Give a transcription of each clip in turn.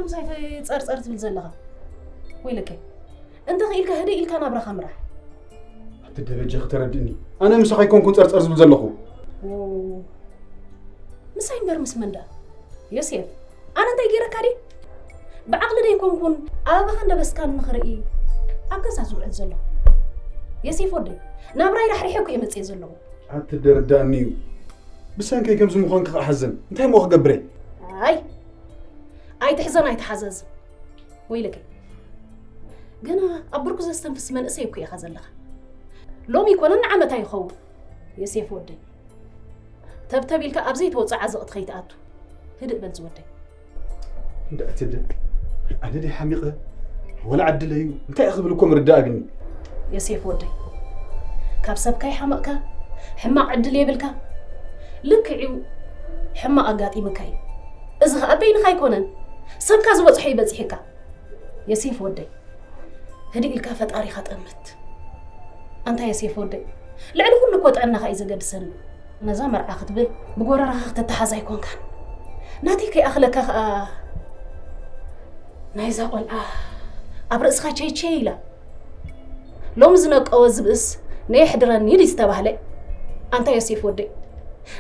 ምሳይ ጸርጸር ትብል ዘለኻ? ወይለከ፣ እንተ ኽኢልካ ህድእ ኢልካ ናብራኻ ምራሕ። ኣቲ ደበጀ፣ ክተረድእኒ፣ ኣነ ምሳኻ ኣይኮንኩን ጸርጸር ዝብል ዘለኹ። ኦ፣ ምሳይ እምበር ምስ መን ደኣ? ዮሴፍ፣ ኣነ እንታይ ገይረካ ድየ? ብዓቕሊ ደይኮንኩን ኣበባኻ እንደበስካኒ ንኽርኢ ኣብ ገዛ ዝውዕል ዘለኹ። ዮሴፍ ወደይ፣ ናብራይ ራሕሪሐ እኮ እየ መጽየ ዘለኹ። ኣቲ ደረዳእኒ እዩ። ብሰንከይ ከምዚ ምዃንኪ ክሓዝን እንታይ እሞ ክገብር እየ? ኣይ፣ ኣይትሕዘን ኣይትሓዘዝ። ወይለከ፣ ገና ኣብ ብርኩ ዘስተንፍስ መንእሰይ እኮ ኢኻ ዘለኻ። ሎሚ ይኮነን ንዓመታ ይኸውን። ዮሴፍ ወደይ፣ ተብተብ ኢልካ ኣብ ዘይተወጽኦ ዓዘቕቲ ከይትኣቱ። ህድእ በል ዝወደይ። እንዳ ኣቲ ደ፣ ኣነ ደይ ሓሚቐ፣ ወላ ዕድለይ እዩ። እንታይ ክብል እኮ ምርዳእ ኣብኒ። ዮሴፍ ወደይ፣ ካብ ሰብካ ይሓመቕካ፣ ሕማቕ ዕድል የብልካ። ልክዕ እዩ፣ ሕማቕ ኣጋጢምካ እዩ። እዚ ኸኣ በይንኻ ኣይኮነን፣ ሰብካ ዝበጽሖ እዩ በጺሕካ። ዮሴፍ ወደይ፣ ህድእ ኢልካ ፈጣሪኻ ጠምት። ኣንታ ዮሴፍ ወደይ፣ ልዕሊ ኩሉ እኮ ጥዕናኻ እዩ ዘገድሰኒ። ነዛ መርዓ ክትብል ብጎረራኻ ክትተሓዝ ኣይኮንካን። ናተይ ከይኣኽለካ ኸኣ ናይዛ ቆልዓ ኣብ ርእስኻ ቸይቸይ ኢላ። ሎሚ ዝነቀወ ዝብእስ ነየሕድረኒ ድዩ ዝተባህለ? ኣንታ ዮሴፍ ወደይ፣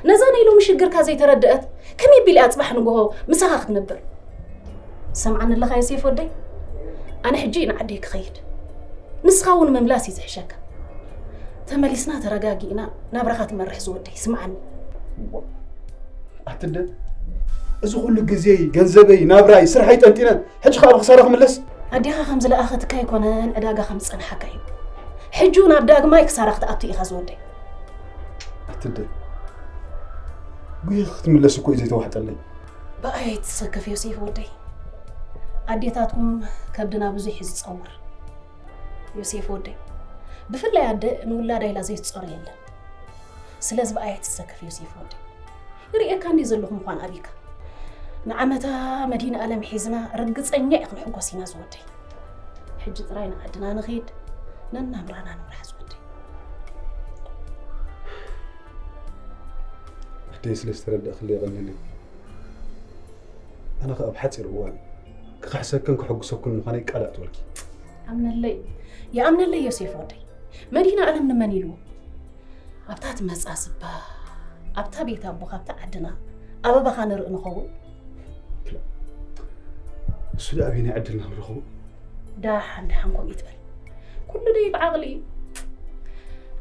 ነዛ ናይ ሎሚ ሽግርካ ዘይተረድአት ከመይ ቢላ እያ ጽባሕ ንግሆ ምሳኻ ክትነብር? ሰምዓኒ ኣለኻ ዮሴፍ ወደይ? ኣነ ሕጂ ንዓደይ ክኸይድ። ንስኻ እውን ምምላስ እዩ ዝሕሸካ። ተመሊስና ተረጋጊእና ናብራኻ ትመርሕ ዝወደይ፣ ስምዓኒ። ኣትደ፣ እዚ ኩሉ ግዜይ፣ ገንዘበይ፣ ናብራይ፣ ስርሐይ ጠንጢነ፣ ሕጂ ኸኣ ብኽሳራ ክምለስ? ኣዴኻ ከም ዝለኣኸትካ ኣይኮነን ዕዳጋ ከም ዝጸንሓካ እዩ። ሕጂ እውን ኣብ ዳግማይ ክሳራ ክትኣቱ ኢኻ ዝወደይ። ኣትደ፣ ጉሂ ክትምለስ እኮ እዩ ዘይተዋሕጠለይ። ብኣይ ኣይትሰከፍ ዮሴፍ ወደይ። ኣዴታትኩም ከብድና ብዙሕ እዩ ዝጸውር። ዮሴፍ ወደይ፣ ብፍላይ ኣደ ንውላዳ ኢላ ዘይትጸሩ የለን። ስለዚ ብኣይ ኣይትሰከፍ ዮሴፍ ወደይ። ይርእየካ እንዲ ዘለኹ ምዃን ኣቢካ። ንዓመታ መዲና ኣለም ሒዝና ርግጸኛ እየ ክንሕጎስ ኢና ዝወደይ። ሕጂ ጥራይ ንዓድና ንኺድ፣ ነናምራና ንምራሕ ዝወደይ። ኣደይ ስለ ዝተረዳእክለይ የቐንየለይ። ኣነ ኸኣ ኣብ ሓጺር እዋን ክኽሕሰክን ክሕጉሰኩን ምዃነይ ቃል ኣእትወልኪ። ኣምነለይ፣ ይኣምነለይ ዮሴፍ ወደይ። መዲና ኣለም ንመን ኢልዎ? ኣብታ ትመጻ ስባ፣ ኣብታ ቤት ኣቦኻ፣ ኣብታ ዓድና ኣበባኻ ንርኢ ንኸውን። እሱ ደኣ ኣበየናይ ዕድልና ንረኽቦ? ደሓን ደሓን ከምኡ ይትበል። ኩሉ ደይ ብዓቕሊ እዩ።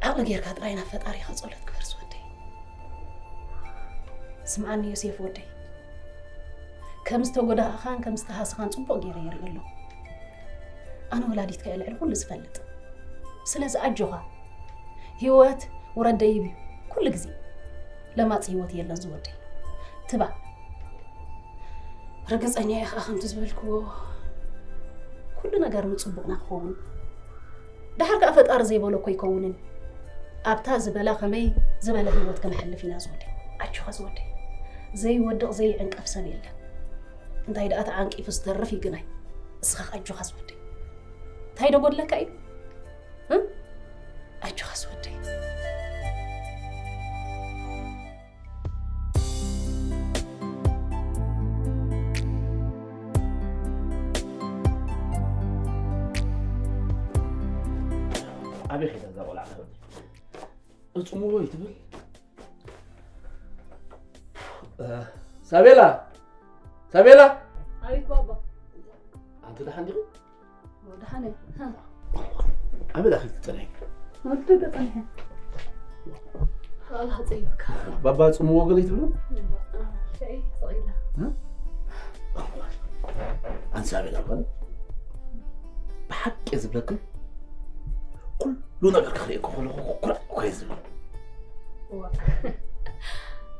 ዓቕሊ ጌርካ ጥራይ ናብ ፈጣሪኻ ጸሎት ግበር ዝወደይ። ስምዓኒ ዮሴፍ ወደይ። ከም ዝተጎዳእኻን ከም ዝተሃስኻን ጽቡቕ ገይረ ይርኢ ኣለኹ። ኣነ ወላዲትካ እየ ልዕሊ ኩሉ ዝፈልጥ። ስለዚ ኣጆኻ። ህይወት ውረድ ደይብ እዩ። ኩሉ ግዜ ለማጽ ህይወት የለን ዝወደይ። ትባዕ። ርግጸኛ እየ ኸኣ ከምቲ ዝበልክዎ ኩሉ ነገር ንጽቡቕና ክኸውን። ደሓር ከኣ ፈጣሪ ዘይበሎ እኮ ኣይከውንን። ኣብታ ዝበላ ከመይ ዝበለ ህይወት ከነሕልፍ ኢና ዝወደይ። ኣጆኻ ዝወደይ። ዘይወድቕ ዘይዕንቀፍ ሰብ የለን። እንታይ ደኣ ተዓንቂፉ ዝተርፍ ይግናይ። እስኻ ከኣ ኣጆኻ ዝወደይ። እንታይ ዶ ጎድለካ እዩ? እ? ኣጆኻ ዝወደይ። ኣበይ ኸይዳ እዛ ቆልዓ ትኸዲ? እጽምዎ እዩ ትብል። እ፣ ሳቤላ! ሳቤላ! ኣቤት ባባ። ኣንቲ ደሓን ዲኺ? ኦ፣ ደሓን እየ። ሃ። ኣበይ ደኣ ኸይድኪ ትጸንሒ? ወዲ ተጸንሐ። ኣላ ጸይብካ። ባባ ጽምዎ ገለ ይትብሉ? ሸይ፣ ስቕ ኢላ። እ? ኣንቲ ሳቤላ ጓል፣ ብሓቂ ዝብለክን ኩሉ ነገር ክርእየኪ ከለኹ ኩራዕ እኮ እየ ዝብል። እዋ።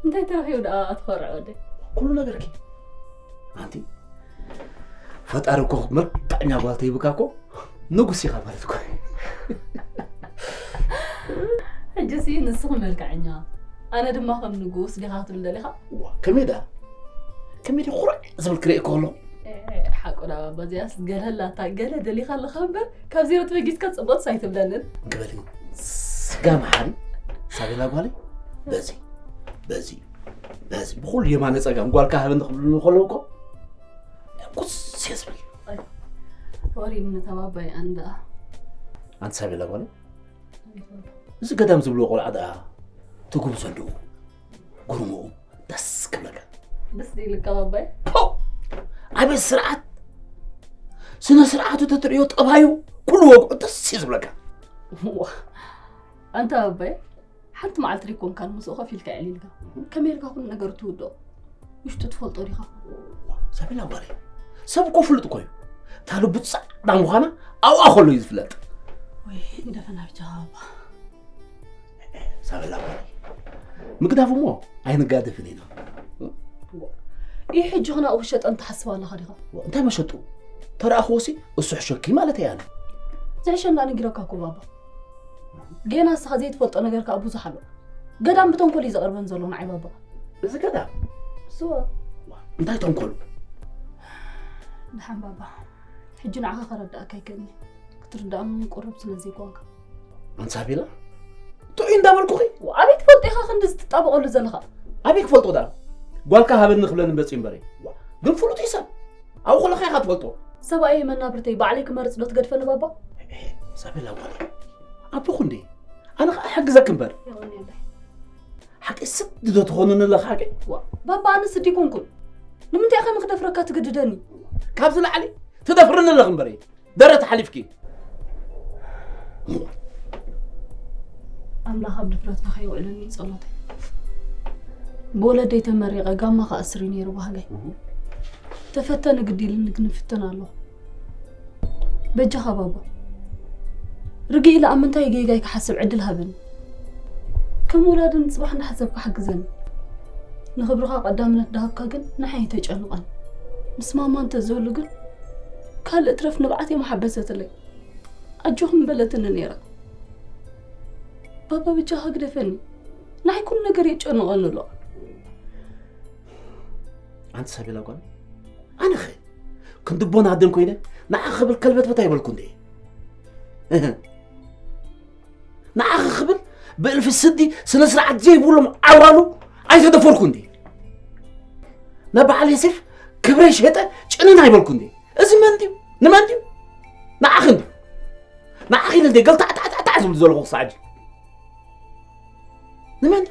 እንታይ ተረኺቡ ደኣ ትኾርዕ ወደይ? ኩሉ ነገርኪ። ኣንቲ ፈጣሪ እኮ መልክዐኛ ጓል ተይብካ እኮ ንጉስ ኢኻ ማለት እኮ። ሕጂሲ ንስኺ መልክዐኛ፣ ኣነ ድማ ከም ንጉስ ዲኻ ክትብል ደሊኻ? እዋ፣ ከመይ ደኣ? ከመይ ደኣ ኩራዕ ዝብል ክርእየኪ ከለኹ? ኤ፣ ሓቁ ደኣ ባባ፣ እዚኣስ ገለ ኣላታ፣ ገለ ደሊኻ ኣለኻ እምበር፣ ካብ ዜሮ ተበጊስካ ጽቡቕስ ኣይትብለንን። ግበሊ፣ ስጋ መሓሪ፣ ሳቤላ ጓለይ፣ በዚ፣ በዚ፣ በዚ፣ ብኹሉ የማነ ጸጋም ጓልካ ሃበኒ ክብሉኒ ከለዉ እኮ፣ ሕጉስ ከስብል። ወሪድ ንተባባይ ኣንዳ። ኣንቲ ሳቤላ ጓል፣ እዚ ገዳም ዝብልዎ ቆልዓ ደኣ ትርጉም ዘለዉ፣ ግርምኡ ደስ ክብለካ። ደስ ዝብለካ ባባይ። ፖ! ኣቤት ስርዓት! ስነ ስርዓቱ ተትርእዮ፣ ጠባዩ፣ ኩሉ ወግዑ ደስ እዩ ዝብለካ። ዋ፣ ኣንታ ባባይ፣ ሓንቲ መዓልቲ ደይኮንካ ንምስኡ ከፊልካ የዕሊልካ። ከመይ ኢልካ ኩሉ ነገር ትውድኦ? ውሽጡ ትፈልጦ ዲኻ? ሳቤላ ጓለይ፣ ሰብ እኮ ፍሉጥ እኮ እዩ። እታ ልቡ ጻዕዳ ምዃና ኣብኣ ከሎ እዩ ዝፍለጥ። ወይ ግደፈና ብቻ ባባ። ሳቤላ ጓለይ፣ ምግዳፍ እሞ ኣይንጋደፍን ኢና። ይህ ሕጂ ኽናኡ ክሸጠን ትሓስብ ኣለኻ ዲኻ? እንታይ መሸጡ? ተረኣኽዎሲ እሱ ሕሸኪ ማለት እያ። ዝሕሸና ነጊረካ እኮ ባባ። ጌና ንስኻ ዘይትፈልጦ ነገር ከኣ ብዙሕ ኣሎ። ገዳም ብተንኮል እዩ ዘቕርበን ዘሎ ንዓይ ባባ። እዚ ገዳም? ስዋ። እንታይ ተንኮል? ደሓን ባባ፣ ሕጂ ንዓኻ ከረድኣካ ኣይክእልኒ። ክትርድኣኒ እውን ቅሩብ ስለ ዘይኮንካ። ኣንቲ ሳቤላ፣ ጥዑይ እንዳበልኩኺ። ኣበይ ትፈልጦ ኢኻ ክንድዚ ትጣበቐሉ ዘለኻ? ኣበይ ክፈልጦ ደኣ? ጓልካ ሃበኒ ክብለኒ መጽዩ እምበረይ። ግን ፍሉጥ እዩ ሰብ። ኣብኡ ከለኻ ኢኻ ትፈልጦ። ሰብኣየይ መናብርተይ ባዕለይ ክመርጽ ዶ ትገድፈኒ ባባ? ሳቤላ ጓለይ፣ ኣቦኹ እንዴ? ኣነ ኸዓ ሕግዘክ እምበር። የቐንየለይ። ሓቂ ስዲ ዶ ትኾኑኒ ኣለኻ ሓቂ? ዋ፣ ባባ ኣነ ስዲ ኮንኩን። ንምንታይ ኢኻ ንክደፍረካ ትግድደኒ? ካብዚ ላዕሊ ትደፍርኒ ኣለኽ እምበረይ። ደረት ሓሊፍኪ። ኣምላኽ ኣብ ድፍረትካ ከየውዕለኒ ጸሎተይ። ብወለደይ ተመሪቐ ጋማ ክኣስር እዩ ነይሩ ባህገይ። ተፈተኒ ግዲ ኢሉኒ ግን እፍትን ኣለኹ። በጃኻ ባባ፣ ርግእ ኢለ ኣብ ምንታይ ጌጋይ ክሓስብ ዕድል ሃበኒ። ከም ወላዲ ንጽባሕ እንዳሓሰብካ ሓግዘኒ። ንኽብርኻ ቀዳምነት ዳሃብካ ግን ንዓይ ኣይተጨንቐኒ። ምስ ማማ እንተዝህሉ ግን ካልእ ትረፍ ንብዓተይ ምሓበሰትለይ። ኣጆኹም በለትኒ ነይራ። ባባ በጃኻ ግደፈኒ። ንዓይ ኩሉ ነገር የጨንቐኒ ኣሎ። ኣንቲ ሳቤላ ጓል፣ ኣነኸ ክንዲ ኣቦን ኣደን ኮይነ ንዓኺ ክብል ከልበትበት ኣይበልኩ እንዴ? እህ። ንዓኺ ክብል ብእልፊ ስዲ ስነ ስርዓት ዘይብሎም ዓዋሉ ኣይተደፈርኩ እንዴ? ናብ በዓል የሴፍ ክብረይ ሸጠ ጭንን ኣይበልኩ እንዴ? እዚ መን ድዩ? ንመን ድዩ? ንዓኺ እንድዩ። ንዓኺ ኢለ እንዴ ገልታዕታዕታዕ ዝብል ዘለኹ ክሳዕ ሕጂ? ንመን?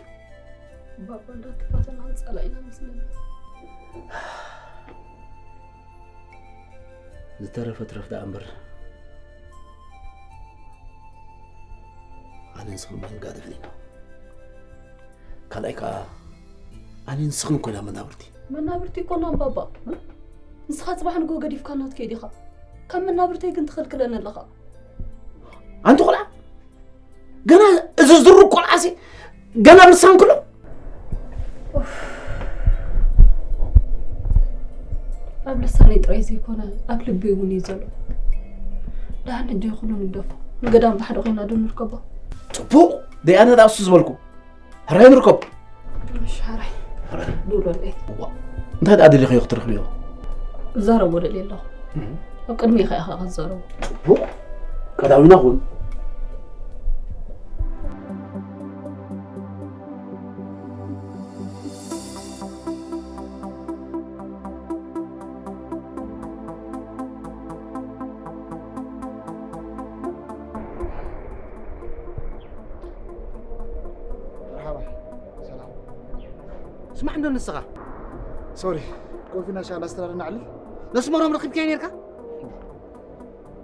ባባ እንዳተፋተና ጸላኢና መስለኒ። ዝተረፈ ትረፍ ደኣ እምበር፣ ኣነ ንስኽን ምንጋደፍን ኢና። ካልኣይ ከኣ፣ ኣነ ንስኽን እኮ ኢና መናብርቲ። መናብርቲ ኣይኮናን ባባ። ንስኻ ጽባሕ ንግሆ ገዲፍካና ትከይድ ኢኻ። ካብ መናብርተይ ግን ትኽልክለኒ ኣለኻ። ኣንቲ ቆልዓ፣ ገና እዚ ዝሩ ቆልዓሲ ገና ኣብ ልሳን ክሎ። ኡፍ። ኣብ ልሳነይ ጥራይ ዘይኮነ ኣብ ልበይ እውን እዩ ዘሎ። ደሓን ሕጂ ኩሉ ንግደፎ። ንገዳም ብሓደ ኮይና ዶ ንርከቦ? ጽቡቕ፣ ደይ ኣነ ደኣ እሱ ዝበልኩ። ሕራይ ንርከቦ። እሺ፣ ሕራይ። ሕራይ። ድውለለይ። እዋ። እንታይ ደኣ ደሊኽዮ ክትረኽብዮ? እዛረቦ ደልየ ኣለኹ። እህ። ኣብ ቅድሚኻ ኢኻ ክትዛረቦ። ጽቡቕ። ቀዳሚና ኩን። መርሓባ። ሰላም። ስማዕ እንዶ ንስኻ። ሶሪ፣ ኮፊ ናሻ ላስትራር እናዕልል። ነስመሮም ረኺብካዮ ነርካ?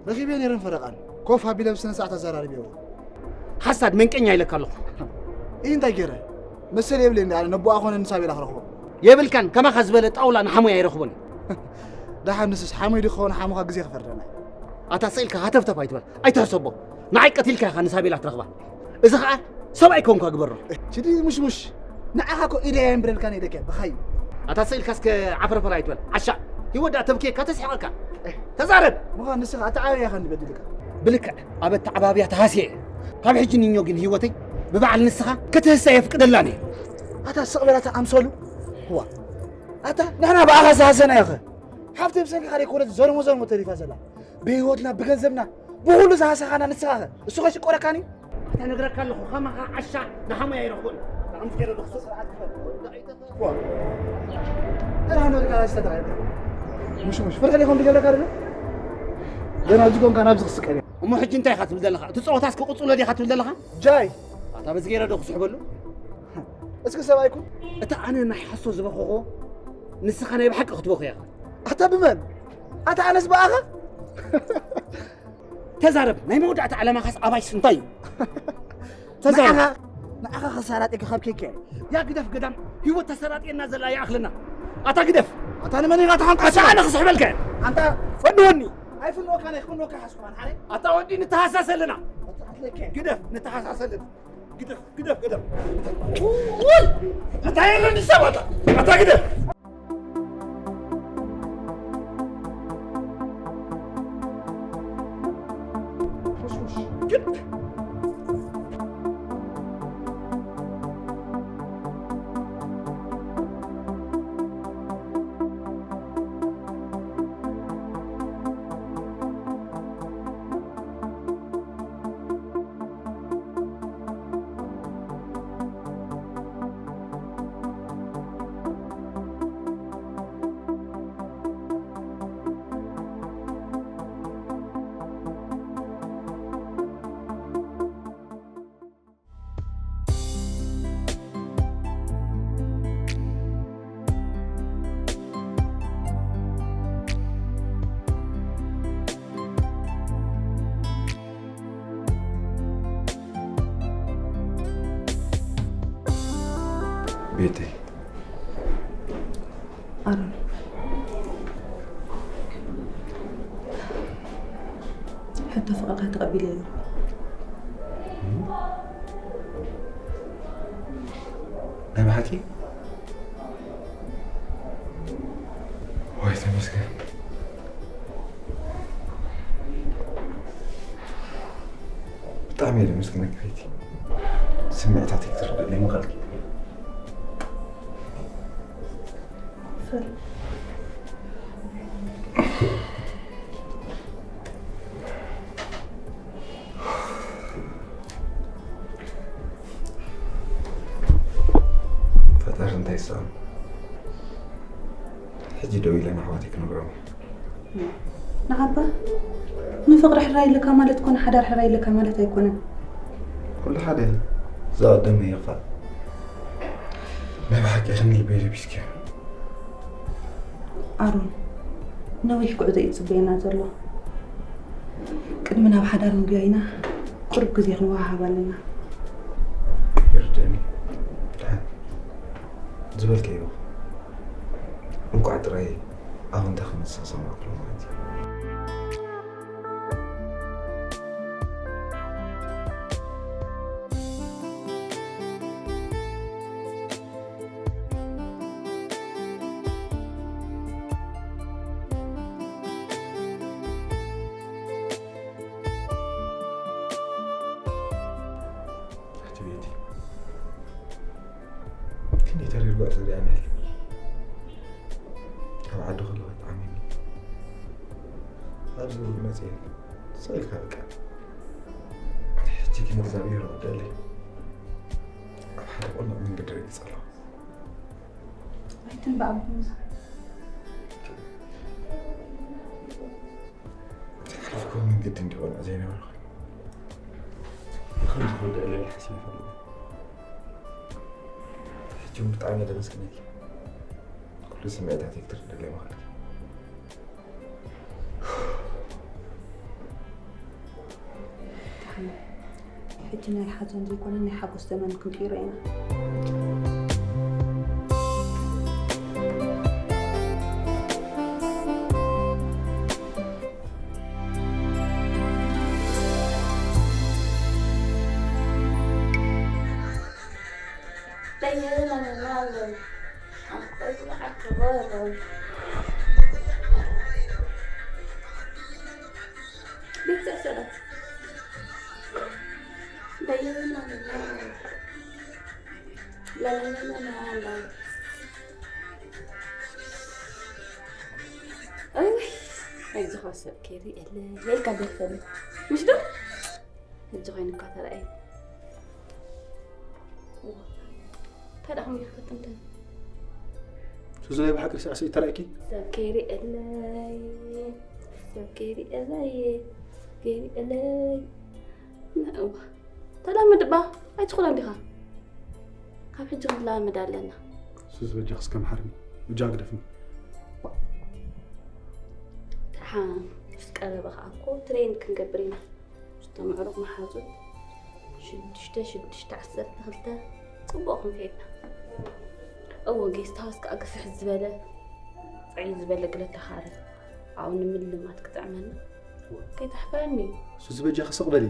ረኺበ ነይረን ፈረቓን። ኮፍ ኣቢለ ብስነ ስርዓት ኣዘራሪበዮ። ሓሳድ መንቀኛ ኢለካ ኣለኹ። እይ እንታይ ገይረ? መሰል የብለይ እንደ ኣነ ነቦኣ ኮነ ንሳቤላ ክረኽቦ። የብልካን፣ ከማኻ ዝበለ ጣውላ ንሓሙይ ኣይረኽቦን። ደሓን ንስስ ሓሙይ ድኸውን ሓሙኻ ግዜ ክፈርደና። ኣታ ስኢልካ ሃተፍተፍ ኣይትበል፣ ኣይትሕሰቦ። ንዓይ ቀቲልካ ኢኻ ንሳቤላ ትረኽባ። እዚ ኸኣ ሰብኣይ ኮንካ ግበሮ። ችዲ ሙሽሙሽ። ንዓኻ እኮ ኢደይ ኣይንብረልካን ኢለካ ብኻይ። ኣታ ስኢልካ እስከ ዓፈርፈር ኣይትበል። ዓሻ። ህይወት ደኣ ተብክየካ ተስሕቐካ። ተዛረብ። ምዃን ንስኻ ኣተዓባብያኻ እንድበድልካ። ብልክዕ ኣብ ኣተዓባብያ ተሃስየ እየ። ካብ ሕጂ ንኞ ግን ህይወተይ ብበዓል ንስኻ ክትህሰ የፍቅደላን እየ። ኣታ ስቕ በል ኣታ ኣምሰሉ። ህዋ። ኣታ ንሕና ብኣኻ ዝሃሰናዮ ኸ? ሓፍተይ ብሰንክኻ ደይኮነት ዘርሞ ዘርሞ ተሪፋ ዘላ። ብህይወትና፣ ብገንዘብና፣ ብኹሉ ዝሃሰኻና ንስኻ ኸ? እሱ ኸ ሽቆረካን እዩ? ኣታ ነግረካ ኣለኹ፣ ከማኻ ዓሻ ንሓሙይ ኣይረኽቦን። ብጣዕሚ ትገርም። ስርዓት ክፈል። ዋ። ጥራሕ ንወድቃ ዝተተኸለ። مش مش فرح ليكم بجبرك هذا؟ ده أنا أجيكم كان أبزغ السكري. እሞ ሕጂ እንታይ ኢኻ ትብል ዘለኻ? እቲ ጸወታስ ክቕጽሎ ዲኻ ትብል ዘለኻ? جاي. ኣታ በዚ ገይረ ዶ ክስሕበሉ? اسكت سبايكم. እታ ኣነ ናይ ሓሶ ዝበኸኾ ንስኻ ናይ ብሓቂ ክትበኹ ኢኻ። ኣታ ብመን? ኣታ ኣነስ ብኣኻ? ተዛረብ። ናይ መወዳእታ ዓለማኻስ ኣባይስ እንታይ እዩ? ተዛረብ። ንዓኻ ንዓኻ ከሳራጢ ክኸብኬከ። ያ ግደፍ ገዳም ህይወት ተሰራጥየና ዘላ ይኣኽለና። ኣታ ግደፍ። ኣታ ንመን ኢኻ ትሓንቀስ? ኣታ ኣነ ክስሕበልካ እየ። ኣንታ ፈንወኒ። ኣይፍንወካ ናይ ክፍንወካ ሓስኳን ሓረ። ኣታ ወዲ ንተሃሳሰ ኣለና። ኣታ ኣትለከ። ግደፍ ንተሃሳሰ ኣለና። ግደፍ ግደፍ ግደፍ። ውይ! ኣታ የለን ሰባት። ኣታ ግደፍ። ቤተይ። ኣሮን፣ ሕቶ ፍቕርካ ተቐቢለ ኣለኹ። ናይ ብሓቂ? ወይ ተመስገን። ብጣዕሚ እየ ዘመስግነኪ ቤቲ። ስምዒታተይ ክትርድእለይ ምኽኣልኪ። ፈጣሪ እንታይ ይስኣኖ? ሕጂ ደው ኢለ ንኣሕዋተይ ክነግሮም እየ። ንዓባ፣ ንፍቕሪ ሕራይ ኣለካ ማለት ኮነ ሓዳር ሕራይ ኣለካ ማለት ኣይኮነን። ኩሉ ሓደ፣ ዝቐደመ ይኽፋእ። ናይ ብሓቂ ኢኺ ንልበይ ለቢስክዮ። ኣሮን፣ ነዊሕ ጉዕዞ እዩ ዝጽበየና ዘሎ። ቅድሚ ናብ ሓዳር ምግያይና፣ ቁሩብ ግዜ ክንወሃሃብ ኣለና። ይርድእኒ። ደሓን። ዝበልከዮ። እንቋዕ ጥራይ ኣብ እንተ ክመጽእ ሰማዕኩ ማለት እዩ። ትሕቲ ቤቲ። ክንደይ ተሪር ጓዕ ጸሊኣና ኢለ። ካብ ዓዲ ከለኹ ተዓሚመ። ኣብዚ እውን መጽየ። ስቕ ኢልካ በቃ። ሕጂ ግን እግዚኣብሔር ወደለይ። ኣብ ሓደ ቅኑዕ መንገዲ ረጊጸ ኣለኹ። ኣይትንባእ ብኩምሳ። እቲ ሓለፍክዎ መንገዲ እንዲኾነ ዘይነበርኩ። ብኸምዚ ክርድእ ኢለ ሓሲበ ይፈልጥ። ሕጂ እውን ብጣዕሚ እየ ዘመስግነኪ። ኩሉ ስምዒታተይ ክትርድእለይ ምኽኣልኪ። ደሓን። ሕጂ ናይ ሓዘን ዘይኮነ ናይ ሓጎስ ዘመን ክንቅይሮ ኢና። ኣይዞኻ ሰብ ከይሪ የለ የልካ ደርፈኒ ምሽ ዶ? ሕጂ ኮይኑካ ተረኣየ። እንታይ ደኣ ከምኡ ይክፈት እንተ ሱዚ፣ ናይ ብሓቂ ሳዕስዒት ተራእኪ? ሰብ ከይሪእለይ፣ ሰብ ከይሪእለይ፣ ከይሪእለይ። እዋ፣ ተላመድ እባ፣ ኣይትኹላን ዲኻ? ካብ ሕጂ ክንላመድ ኣለና። ሱዚ፣ በጃኺ እስከ መሓርኒ፣ እጃ ግደፍኒ። ደሓን፣ ምስ ቀረበ ኸዓ እኮ ትሬን ክንገብር ኢና። ዝተመዕረቑ መሓዙት ሽዱሽተ፣ ሽዱሽተ፣ ዓሰርተ ክልተ፣ ጽቡቕ ክንከይድ ኢና። እዎ፣ ጌስት ሃውስ ከኣ ግፍሕ ዝበለ፣ ጽዕይ ዝበለ ግለ ተኻረ። ኣብኡ ንምልማት ክጥዕመና። ከይተሕፍረኒ። ሱዚ፣ በጃኺ ስቕ በሊ።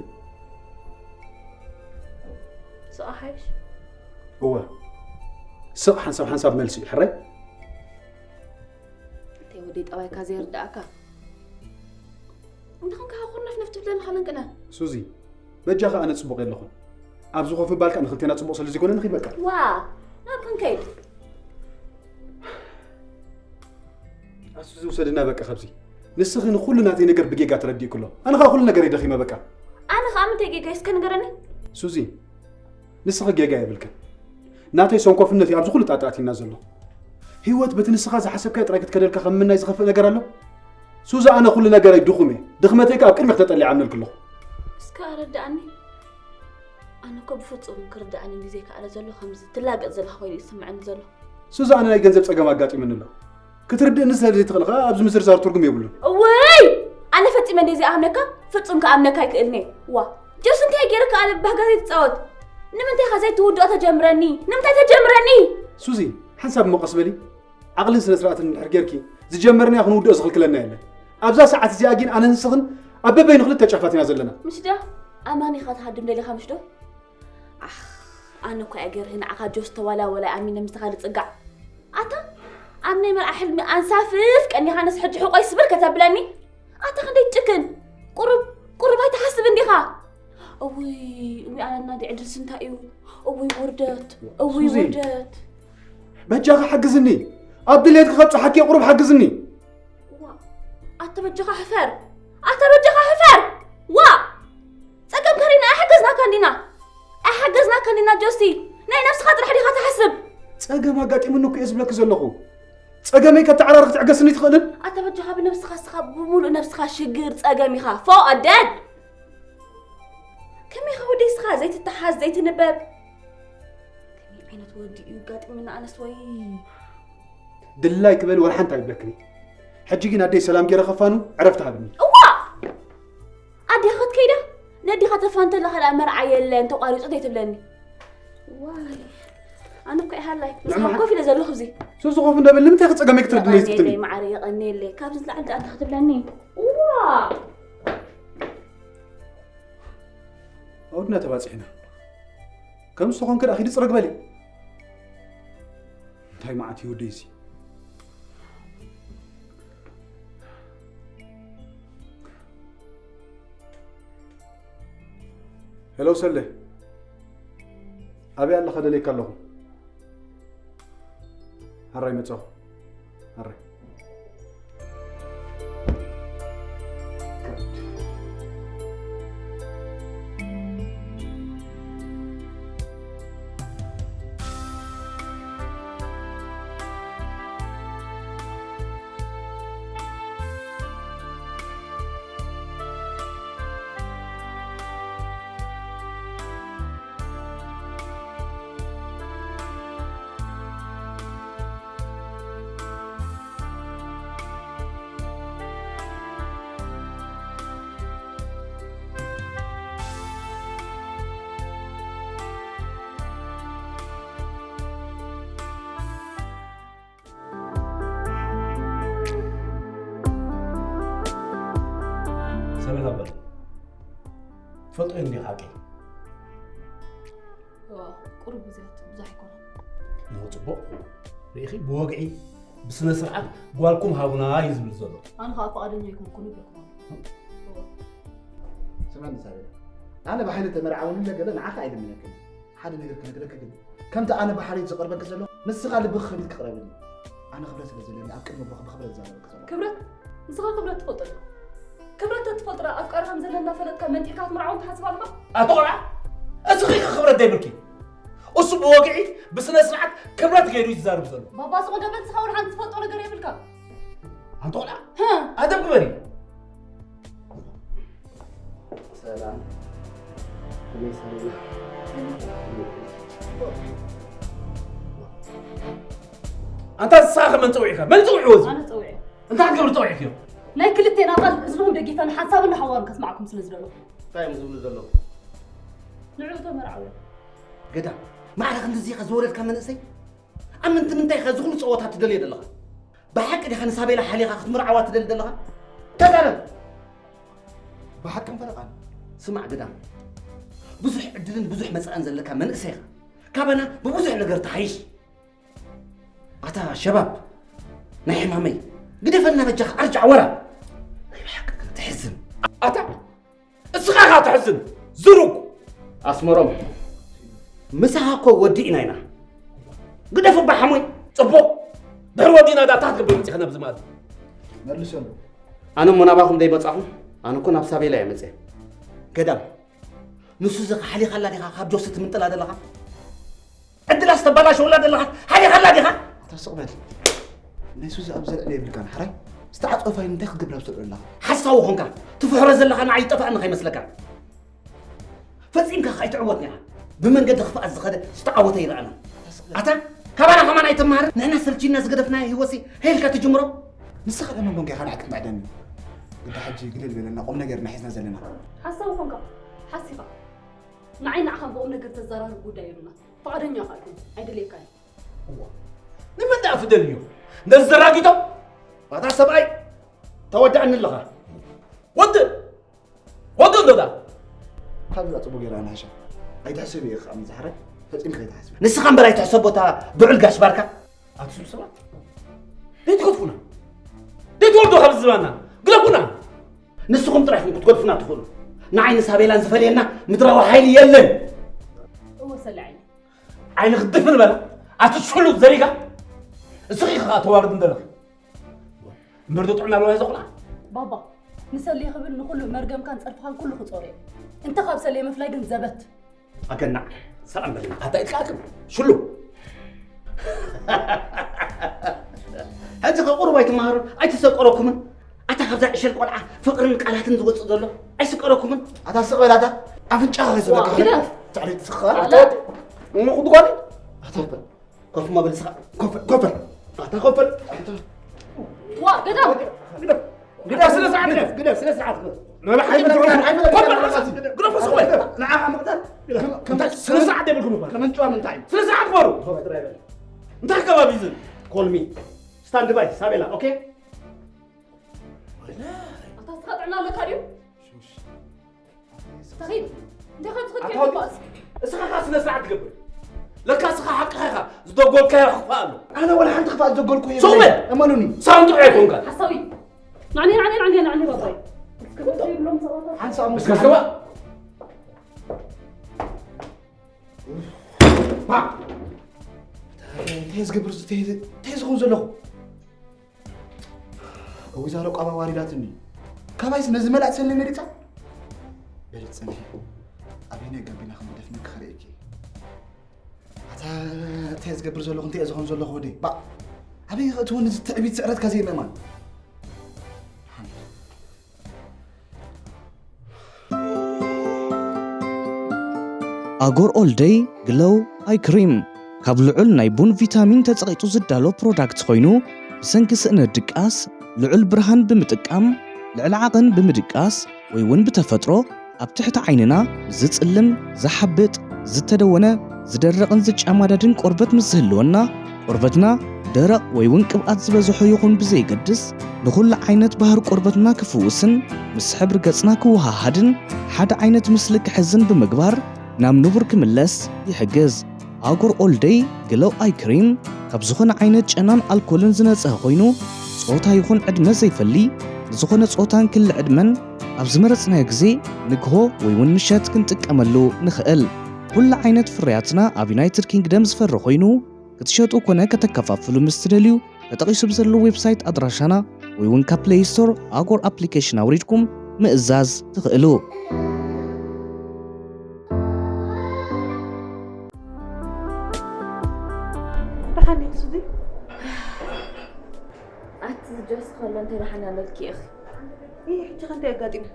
ስቕ ሓይሽ? እወ። ስቕ ሓንሳብ ሓንሳብ መልሲ እዩ፣ ሕራይ? እንተ ወደይ ጠባይካ ዘይርድኣካ። እንተ ኸንካ ኩርነፍ ነፍ ትብለኒ ኻለንቅነ። ሱዚ፣ በጃኻ ኣነ ጽቡቕ የለኹን። ኣብዚ ኮፍ ምባልካ ንኽልቴና ጽቡቕ ስለ ዘይኮነ ንኺድ በቃ። ዋ፣ ናብ ክንከይድ። ኣሱ ዝውሰድና በቃ ካብዚ። ንስኺ ንኹሉ ናተይ ነገር ብጌጋ ተረዲእኩ ኣሎ። ኣነ ኸኣ ኩሉ ነገር ይደኺመ በቃ። ኣነ ኸኣ ምንታይ ጌጋ እስከ ንገረኒ? ሱዚ፣ ንስኺ ጌጋ የብልክን። ናተይ ሰንኮፍነት እዩ ኣብዚ ኩሉ ጣጣ ኣቲና ዘሎ። ህይወት በቲ ንስኻ ዝሓሰብካዮ ጥራይ ክትከደልካ ከም ምናይ ዝኸፍእ ነገር ኣሎ? ሱዚ፣ ኣነ ኩሉ ነገረይ ድኹም እየ። ድኽመተይ ከኣ ኣብ ቅድሚኽ ተጠሊዓ ኣምነልኪ ኣለኹ። እስከ ኣረድኣኒ። ኣነ እኮ ብፍጹም ክርድኣኒ ብዘይከኣለ ዘሎ ከምዚ ትላገጽ ዘለኻ ኮይኑ ይስምዐኒ ዘሎ። ሱዚ፣ ኣነ ናይ ገንዘብ ጸገም ኣጋጢሙኒ ኣሎ። ክትርድእኒ ስለ ዘይትኽእል ኸኣ ኣብዚ ምዝርዛር ትርጉም የብሉን። እውይ! ኣነ ፈጺመ እንደ ዘይኣምነካ፣ ፍጹም ክኣምነካ ኣይክእልን እየ። ዋ፣ ጆስ እንታይ ገይረካ ኣነ ብባህጋተይ ትጻወት? ንምንታይ ኸ ዘይትውድኦ ተጀምረኒ? ንምንታይ ተጀምረኒ? ሱዚ፣ ሓንሳብ እሞ ቀስ በሊ። ዓቕልን ስነ ስርዓትን እንድሕር ጌርኪ፣ ዝጀመርናዮ ክንውድኦ ዝኽልክለና የለን። ኣብዛ ሰዓት እዚኣ ግን ኣነን ንስኽን ኣብ በበይኑ ክልተ ጫፋት ኢና ዘለና። ምሽ ዶ? ኣማን ኢኻ ትሃድም ደሊኻ ምሽ ዶ? ኣኽ፣ ኣነ እኮ እየ ገርሂ ንዓኻ ጆስ ተዋላወላይ ኣሚነ ምስኻ ልጽጋዕ። ኣታ፣ ኣብ ናይ መርዓ ሕልሚ ኣንሳፍፍ ቀኒኻ ነስ ሕጂ ሕቆይ ስብር ከተብለኒ? ኣታ ክንደይ ትጭክን! ቁሩብ፣ ቁሩብ ኣይትሓስብ እንዲኻ? እውይ፣ እውይ፣ ኣነ ናዲ ዕድልስ እንታይ እዩ? እውይ፣ ውርደት! እውይ፣ ሱዚ! ውርደት! በጃኺ ሓግዝኒ! ኣብ ድሌትኪ ከብጽሓኪ እየ፣ ቁሩብ ሓግዝኒ! ዋ፣ ኣታ በጃኻ ሕፈር! ኣታ በጃኻ ሕፈር! ዋ! ጸገም ከሪና ኣይሓገዝናካን ዲና? ኣይሓገዝናካን ዲና ጆሲ? ናይ ነብስኻ ጥራሕ ዲኻ ትሓስብ? ጸገም ኣጋጢሙኒ እኮ እየ ዝብለኪ ዘለኹ። ጸገመይ ከተዓራሪ ክትዕገስኒ ትኽእልን? ኣታ በጃኻ ብነብስኻ እስኻ ብምሉእ ነብስኻ ሽግር ጸገም ኢኻ። ፎ ኣደድ! ከመይ ኢኻ ወደይ እስኻ ዘይትተሓዝ ዘይትንበብ? ከመይ ዓይነት ወዲ እዩ ጋጢሙና ኣነስ ወይ? ድላይ ክበል ወላ ሓንቲ ኣይብለክን። ሕጂ ግን ኣደይ ሰላም ገይረ ከፋኑ ዕረፍቲ ሃብኒ። እዋ! ኣዴኻ ክትከይዳ? ነዴኻ ተፋንተላ ካልኣ መርዓ የለን ተቋሪጹ ዘይትብለኒ። ዋይ። ኣነ እኮ ይሃላይ። ንስኻ ንዕማ ኮፍ ኢለ ዘለኹ እዚ። ሱሱ ኮፍ እንደብል ንምንታይ ክጸገመይ ክትርድኒ የቐንየለይ ትብሊ? ማዕረ የቐንየለይ። ካብዚ ዝለዓል ደኣ እንታይ ክትብለኒ? እዋ! ኣውድና ተባጺሕና። ከም ዝኾንክ ደኣ ኺዲ ጽረግ በሊ። እንታይ መዓት እዩ ወደይ እዚ? ሄሎ ሰሌ፣ ኣበይ ኣለኻ? ደልየካ ኣለኹ። ሕራይ መጻኹ። ሕራይ። ሰበላ በል። ትፈልጦ እንዲ ሓቂ። እዋ፣ ቁሩብ ግዜያት ብዙሕ ኣይኮነን። ኖ፣ ጽቡቕ። ርኢኺ፣ ብወግዒ፣ ብስነ ስርዓት ጓልኩም ሃቡና እዩ ዝብል ዘሎ። ኣነ ኸኣ ፍቓደኛ ኣይኮንኩን ይብለኩም ኣሎ። እዋ። ስማዕኒ ሳቤላ፣ ኣነ ብሓይሊ ተመርዓውኒ እንደ ገለ ንዓኻ ኣይልምነክን። ሓደ ነገር ክነግረኪ ግን፣ ከምቲ ኣነ ብሓልየት ዝቐርበኪ ዘለኹ፣ ንስኻ ልብኺ ከፊትኪ ቅረብኒ። ኣነ ክብረት ስለ ዘለኒ፣ ኣብ ቅድሚ ኣቦኺ ብኽብረት እዛረበኪ ዘለኹ። ክብረት? ንስኻ ክብረት ትፈልጦ ዶ? ክብረት ተትፈልጦ ዶ፣ ኣፍቃሪ ከም ዘለና ፈለጥካ መንጢልካ ክትምርዓወኒ ትሓስብ ኣለኻ? ኣቲ ቆልዓ፣ እስኺ ኢኺ ክብረት ዘይብልኪ። እሱ ብወግዒ ብስነ ስርዓት ክብረት ገይሩ እዩ ዝዛረብ ዘሎ። ባባ ስቕ ደበል ዝኸውን ሓንቲ ትፈልጦ ነገር የብልካ። ኣንተ ቆልዓ፣ ሃ። ኣደብ ግበሪ። ሰላም። ከመይ ሰላም? ኣንታ ንስኻ ከ መን ጸዊዕካ? መን ጸዊዕዎ እዚ? ኣነ ጸዊዐ። እንታይ ክትገብሩ ጸዊዕክዮ? ናይ ክልቴና ቃል እዝንኹም ደጊፈ ንሓንሳብን ንሓዋሩን ከስማዕኩም ስለ ዝደለኹ። እንታይ እዮም ዝብሉ ዘለዉ? ንዕኡ ተመርዓው እዮም። ገዳ፣ ማዕረ ክንድዚ ኢኻ ዝወረድካ መንእሰይ? ኣብ ምንቲ ምንታይ ኢኻ እዚ ኩሉ ጸወታ ትደልዮ ዘለኻ? ብሓቂ ዲኻ ንሳቤላ ሓሊኻ ክትምርዓዋ ትደሊ ዘለኻ? ተዛረብ! ብሓቂ ፈረቓን። ስማዕ ግዳም፣ ብዙሕ ዕድልን ብዙሕ መጻእን ዘለካ መንእሰይ ኢኻ። ካባና ብብዙሕ ነገር ትሓይሽ። ኣታ ሸባብ፣ ናይ ሕማመይ፣ ግደፈልና በጃኻ ኣርጃዕ ወራ። ናይ ብሓቂ ግን ትሕዝን። ኣታ እስኻ ኢኻ ትሕዝን፣ ዝሩግ። ኣስመሮም፣ ምሳኻ እኮ ወዲእና ኢና። ግደፍ እባ ሓሞይ። ጽቡቕ። ድሕሪ ወዲእና ዳታ ክትገብር መጺኻ ናብዚ መኣዲ። መልሰሉ። ኣነ እሞ ናባኹም ደይመጻኹም፣ ኣነ እኮ ናብ ሳቤላ እየ መጽየ። ገዳም፣ ንሱ እዚ ሓሊኻላ ዲኻ ካብ ጆሲ ትምንጥላ ዘለኻ? ዕድላ ዝተባላሸወላ ዘለኻ ሓሊኻላ ዲኻ? ኣታ ስቕ በል። ናይ ሱዚ ኣብ ዘልዕለ የብልካን፣ ሓራይ? ዝተዓጸወ ፋይል እንታይ ክትገብር ኣብ ስርዑ ኣለኻ? ሓሳዊ ኾንካ፣ ትፍሕሮ ዘለኻ ንዓይ ይጠፍኣኒ ከይመስለካ። ፈጺምካ ከኣ ኣይትዕወትን ኢኻ። ብመንገዲ ክፍኣት ዝኸደ ዝተዓወተ ይረኣና። ኣታ፣ ካባና ከማን ኣይትመሃርን? ንሕና ሰልችና ዝገደፍናዮ ህይወትሲ፣ ሄልካ ትጅምሮ? ንስኻ ከመን ኮንካ ኢኻ ንዓይ ክትምዕደኒ? ግዳ ሕጂ ግልል በለና፣ ቁም ነገርና ሒዝና ዘለና። ሓሳዊ ኾንካ፣ ሓሲኻ። ንዓይ ንዓኻ ብቁም ነገር ዘዘራርብ ጉዳይ የብልና። ፍቓደኛ እኳ ኣይኮንኩን፣ ኣይደልየካን። እዋ፣ ንመን ደኣ ትደልዮ? ነዚ ዘራጊቶም? ኣታ ሰብኣይ፣ ተወዳእኒ ኣለኻ። ወዲ፣ ወዲ እንዶ ደኣ። ካብዛ ጽቡቕ ጌራ ንሕሻ። ኣይትሕሰብ እየ ከዓ ምዝሓረ፣ ፈጺምካ ኣይትሓስብ። ንስኻ እምበር ኣይትሕሰቦ እታ ብዑል ጋሽ ባርካ። ኣቱም ሰባት፣ ዘይትገድፉና። ዘይትወርዱ ካብ ዝባና። ግደፉና። ንስኹም ጥራይ ኢኹም ክትገድፉና ትኽእሉ። ንዓይ ንሳቤላን ዝፈልየና ምድራዊ ሓይሊ የለን። እወ ሰለ ዓይኒ። ዓይኒ ክድፍን በላ። ኣቲ ሽሉ ዘሪጋ። እስኺ ኢኺ ከዓ ተዋርድ እንደለኺ። እምበር ዶ ጥዕና ኣለዋ እዛ ቆልዓ? ባባ፣ ንሰሌ ክብል ንኹሉ መርገምካን ጸርፍኻን ኩሉ ክጾር እየ። እንተ ካብ ሰሌ ምፍላይ ግን ዘበት። ኣገናዕ፣ ሰላም በልና። ኣታ ኢልካክም፣ ሽሉ። ሕጂ ከ ቁሩብ ኣይትመሃሩን፣ ኣይተሰቀረኩምን? ኣታ ካብዛ ዕሸል ቆልዓ ፍቕርን ቃላትን ዝወጽእ ዘሎ ኣይስቀረኩምን? ኣታ ስቕ በል ኣታ፣ ኣፍንጫኻ ከይሰለካ ዋ፣ ግደፍ። ትዕሪት ስኻ። ኣታ እሞ ክትጓኒ? ኣታ ኮፍ ማ በል ስኻ። ኮፍ በል፣ ኮፍ በል። ኣታ ኮፍ በል። ዋ፣ ገዳም። ግደፍ፣ ግደፍ፣ ስነ ስርዓት ግደፍ፣ ግደፍ፣ ስነ ስርዓት ግደፍ። ናይ ብሓቂ ኣይመለከትካን፣ ግደፍ። ኣይመለከትካን። ኮፍ በል፣ ግደፍ፣ ግደፍ፣ ስቕ በል። ንዓኻ ምቕታል። ግደፍ። ከም፣ ከም እንታይ ስነ ስርዓት የብልኩም እኮ። ከመንጭዋ ምንታይ እዩ? ስነ ስርዓት ግበሩ። ኮፍ ጥራይ በል። እንታይ ከባቢ እዚ? ኮልሚ። ስታንድ ባይ፣ ሳቤላ፣ ኦኬ? ኣታ እስኻ ጥዕና ኣለካ ድዩ? ተኺድ። እንታይ ከም ዝኸድ ኣታ ከይትባእስ። እስኻ ኸኣ ስነ ስርዓት ትገብር። ለካ እስኻ ሓቅኻ ኢኻ። ዝደጎልካዮ ክፋእ ኣሎ። ኣነ ወላ ሓንቲ ክፋእ ዝደጎልኩ የብለይን። ስቕ በል። እመኑኒ። ሳንጡዕ ኣይኮንካን። ሓሳዊ። ናዕኒ፣ ናዕኒ፣ ናዕኒ፣ ናዕኒ ባባይ። እስከ ዘይብሎም ሰባት። ሓንሳእ እሞ እስከ እስከ ባ። እንታይ ዝገብር፣ እንታይ፣ እንታይ ዝኸውን ዘለኹ? ወይዛሮ ቃባ ዋሪዳትኒ። ካባይስ ነዚ መላእ ሰኒ መሪጻ? በል ጽንሒ። ኣበይናይ ጋቢና ከም ደፍነኪ ክርእየኪ። ኣታ እንታይ ዝገብር ዘለኹ፣ እንታይ ዝኸውን ዘለኹ ወደይ? ባ፣ ኣበይ ከእትወኒ እዚ ትዕቢት ስዕረትካ ዘይምእማን? ኣጎር ኦል ደይ ግሎው ኣይ ክሪም ካብ ልዑል ናይ ቡን ቪታሚን ተጸቒጡ ዝዳሎ ፕሮዳክት ኮይኑ፣ ብሰንኪ ስእነት ድቃስ ልዑል ብርሃን ብምጥቃም፣ ልዕሊ ዓቐን ብምድቃስ ወይ እውን ብተፈጥሮ ኣብ ትሕቲ ዓይንና ዝጽልም፣ ዝሓብጥ፣ ዝተደወነ፣ ዝደርቕን ዝጨማደድን ቆርበት ምስ ዝህልወና፣ ቆርበትና ደረቕ ወይ እውን ቅብኣት ዝበዝሖ ይኹን ብዘየገድስ፣ ንኹሉ ዓይነት ባህሪ ቆርበትና ክፍውስን ምስ ሕብሪ ገጽና ክወሃሃድን ሓደ ዓይነት ምስሊ ክሕዝን ብምግባር ናብ ንቡር ክምለስ ይሕግዝ። ኣጎር ኦል ደይ ግሎው ኣይ ክሪም ካብ ዝኾነ ዓይነት ጨናን ኣልኮልን ዝነጽሀ ኮይኑ፣ ጾታ ይኹን ዕድመ ዘይፈሊ፣ ንዝኾነ ጾታን ክሊ ዕድመን ኣብ ዝመረጽናዮ ግዜ ንግሆ ወይ እውን ምሸት ክንጥቀመሉ ንኽእል። ኩሉ ዓይነት ፍርያትና ኣብ ዩናይትድ ኪንግደም ዝፈሪ ኮይኑ፣ ክትሸጡ ኮነ ከተከፋፍሉ ምስ ትደልዩ፣ ተጠቒሱ ብዘሎ ዌብሳይት ኣድራሻና ወይ እውን ካብ ፕለይ ስቶር ኣጎር ኣፕሊኬሽን ኣውሪድኩም ምእዛዝ ትኽእሉ። ደሓን ኣለኪ ኢኺ? ይህ ሕጂ ከ እንታይ ኣጋጢሙ?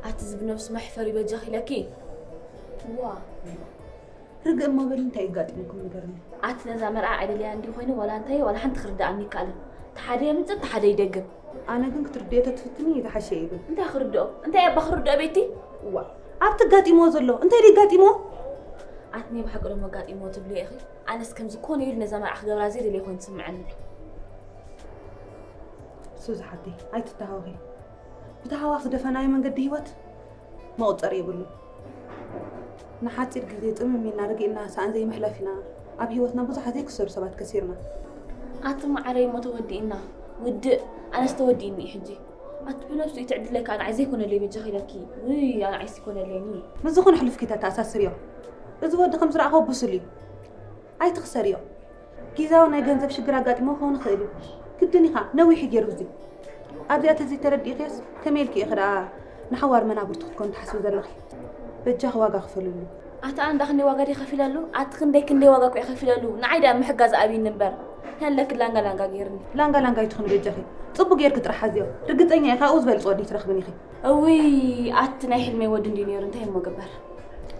ኣቲ ዝብ ነብሱ መሕፈሪ በጃኺ ኢለኪ። ዋ ርግእ እሞ በሊ እንታይ ኣጋጢሙኩም ንገርኒ። ኣቲ ነዛ መርዓ ኣይደልያ እንዲ ኮይኑ ዋላ እንታይ ዋላ ሓንቲ ክርዳኣኒ ይከኣልን። ተሓደ የምፅእ ተሓደ ይደግም። ኣነ ግን ክትርድዮ ተትፍትኒ ዝሓሸ ይብል። እንታይ ክርድኦ? እንታይ ኣባ ክርድኦ ቤቲ? እዋ ኣብቲ ኣጋጢምዎ ዘሎ እንታይ ድዩ ኣጋጢምዎ? ኣቲ ናይ ብሓቂ ዶ መጋጢምዎ ትብልዮ ኢኺ? ኣነስ ከምዚ ኮነ ኢሉ ነዛ መርዓ ክገብራ ዘይደልየ ኮይኑ ትስምዐኒ። ሱዚ ሓተይ ኣይትተሃወኺ። ብተሃዋኽ ዝደፈናዮ መንገዲ ህይወት መቑፀሪ የብሉን። ንሓፂር ግዜ ፅምም ኢልና ርግእና ሰኣን ዘይምሕላፍ ኢና ኣብ ህይወትና ብዙሓት ዘይክሰሩ ሰባት ከሲርና። ኣቲ መዓረይ እሞ ተወዲእና ውድእ ኣነስ ተወዲእኒ እዩ ሕጂ። ኣቲ ብነብሱ እዩ ትዕድለይ ከዓ ንዓይ ዘይኮነለይ በጃኺ ኢለኪ። ውይ ኣነ ዓይሲ ይኮነለይኒ። ምስ ዝኾነ ሕሉፍኪ ተተኣሳስርዮ። እዚ ወዲ ከም ዝረኣኽዎ ብሱል እዩ። ኣይትኽሰርዮ። ጊዛዊ ናይ ገንዘብ ሽግር ኣጋጢሞ ክኸውን ይኽእል እዩ። ግድን ኢኻ ነዊሕ እዩ ገይሩ እዚ። ኣብዚኣ ተዘይተረዲእኽዮስ ከመይ ኢልኪ ኢኺ ደኣ ንሓዋር መናብርቱ ክትኮኑ ትሓስቢ ዘለኺ? በጃኺ ዋጋ ክፈልሉ። ኣታ ኣንዳ ክንደይ ዋጋ ድየ ከፊለሉ? ኣቲ ክንደይ ክንደይ ዋጋ እኮ እየ ከፊለሉ። ንዓይ ደኣ ምሕጋዝ ኣብይኒ እምበር። ከለኪ ላንጋ ላንጋ ገይርኒ። ላንጋ ላንጋ ኣይትኹኒ በጃኺ። ጽቡቕ ጌርኪ ጥራሕ ሓዝዮ። ርግጸኛ እየ ካብኡ ዝበልጽ ወዲ ትረኽብን ኢኺ። እውይ ኣቲ ናይ ሕልመይ ወዲ እንድዩ ነይሩ እንታይ እሞ ግበር።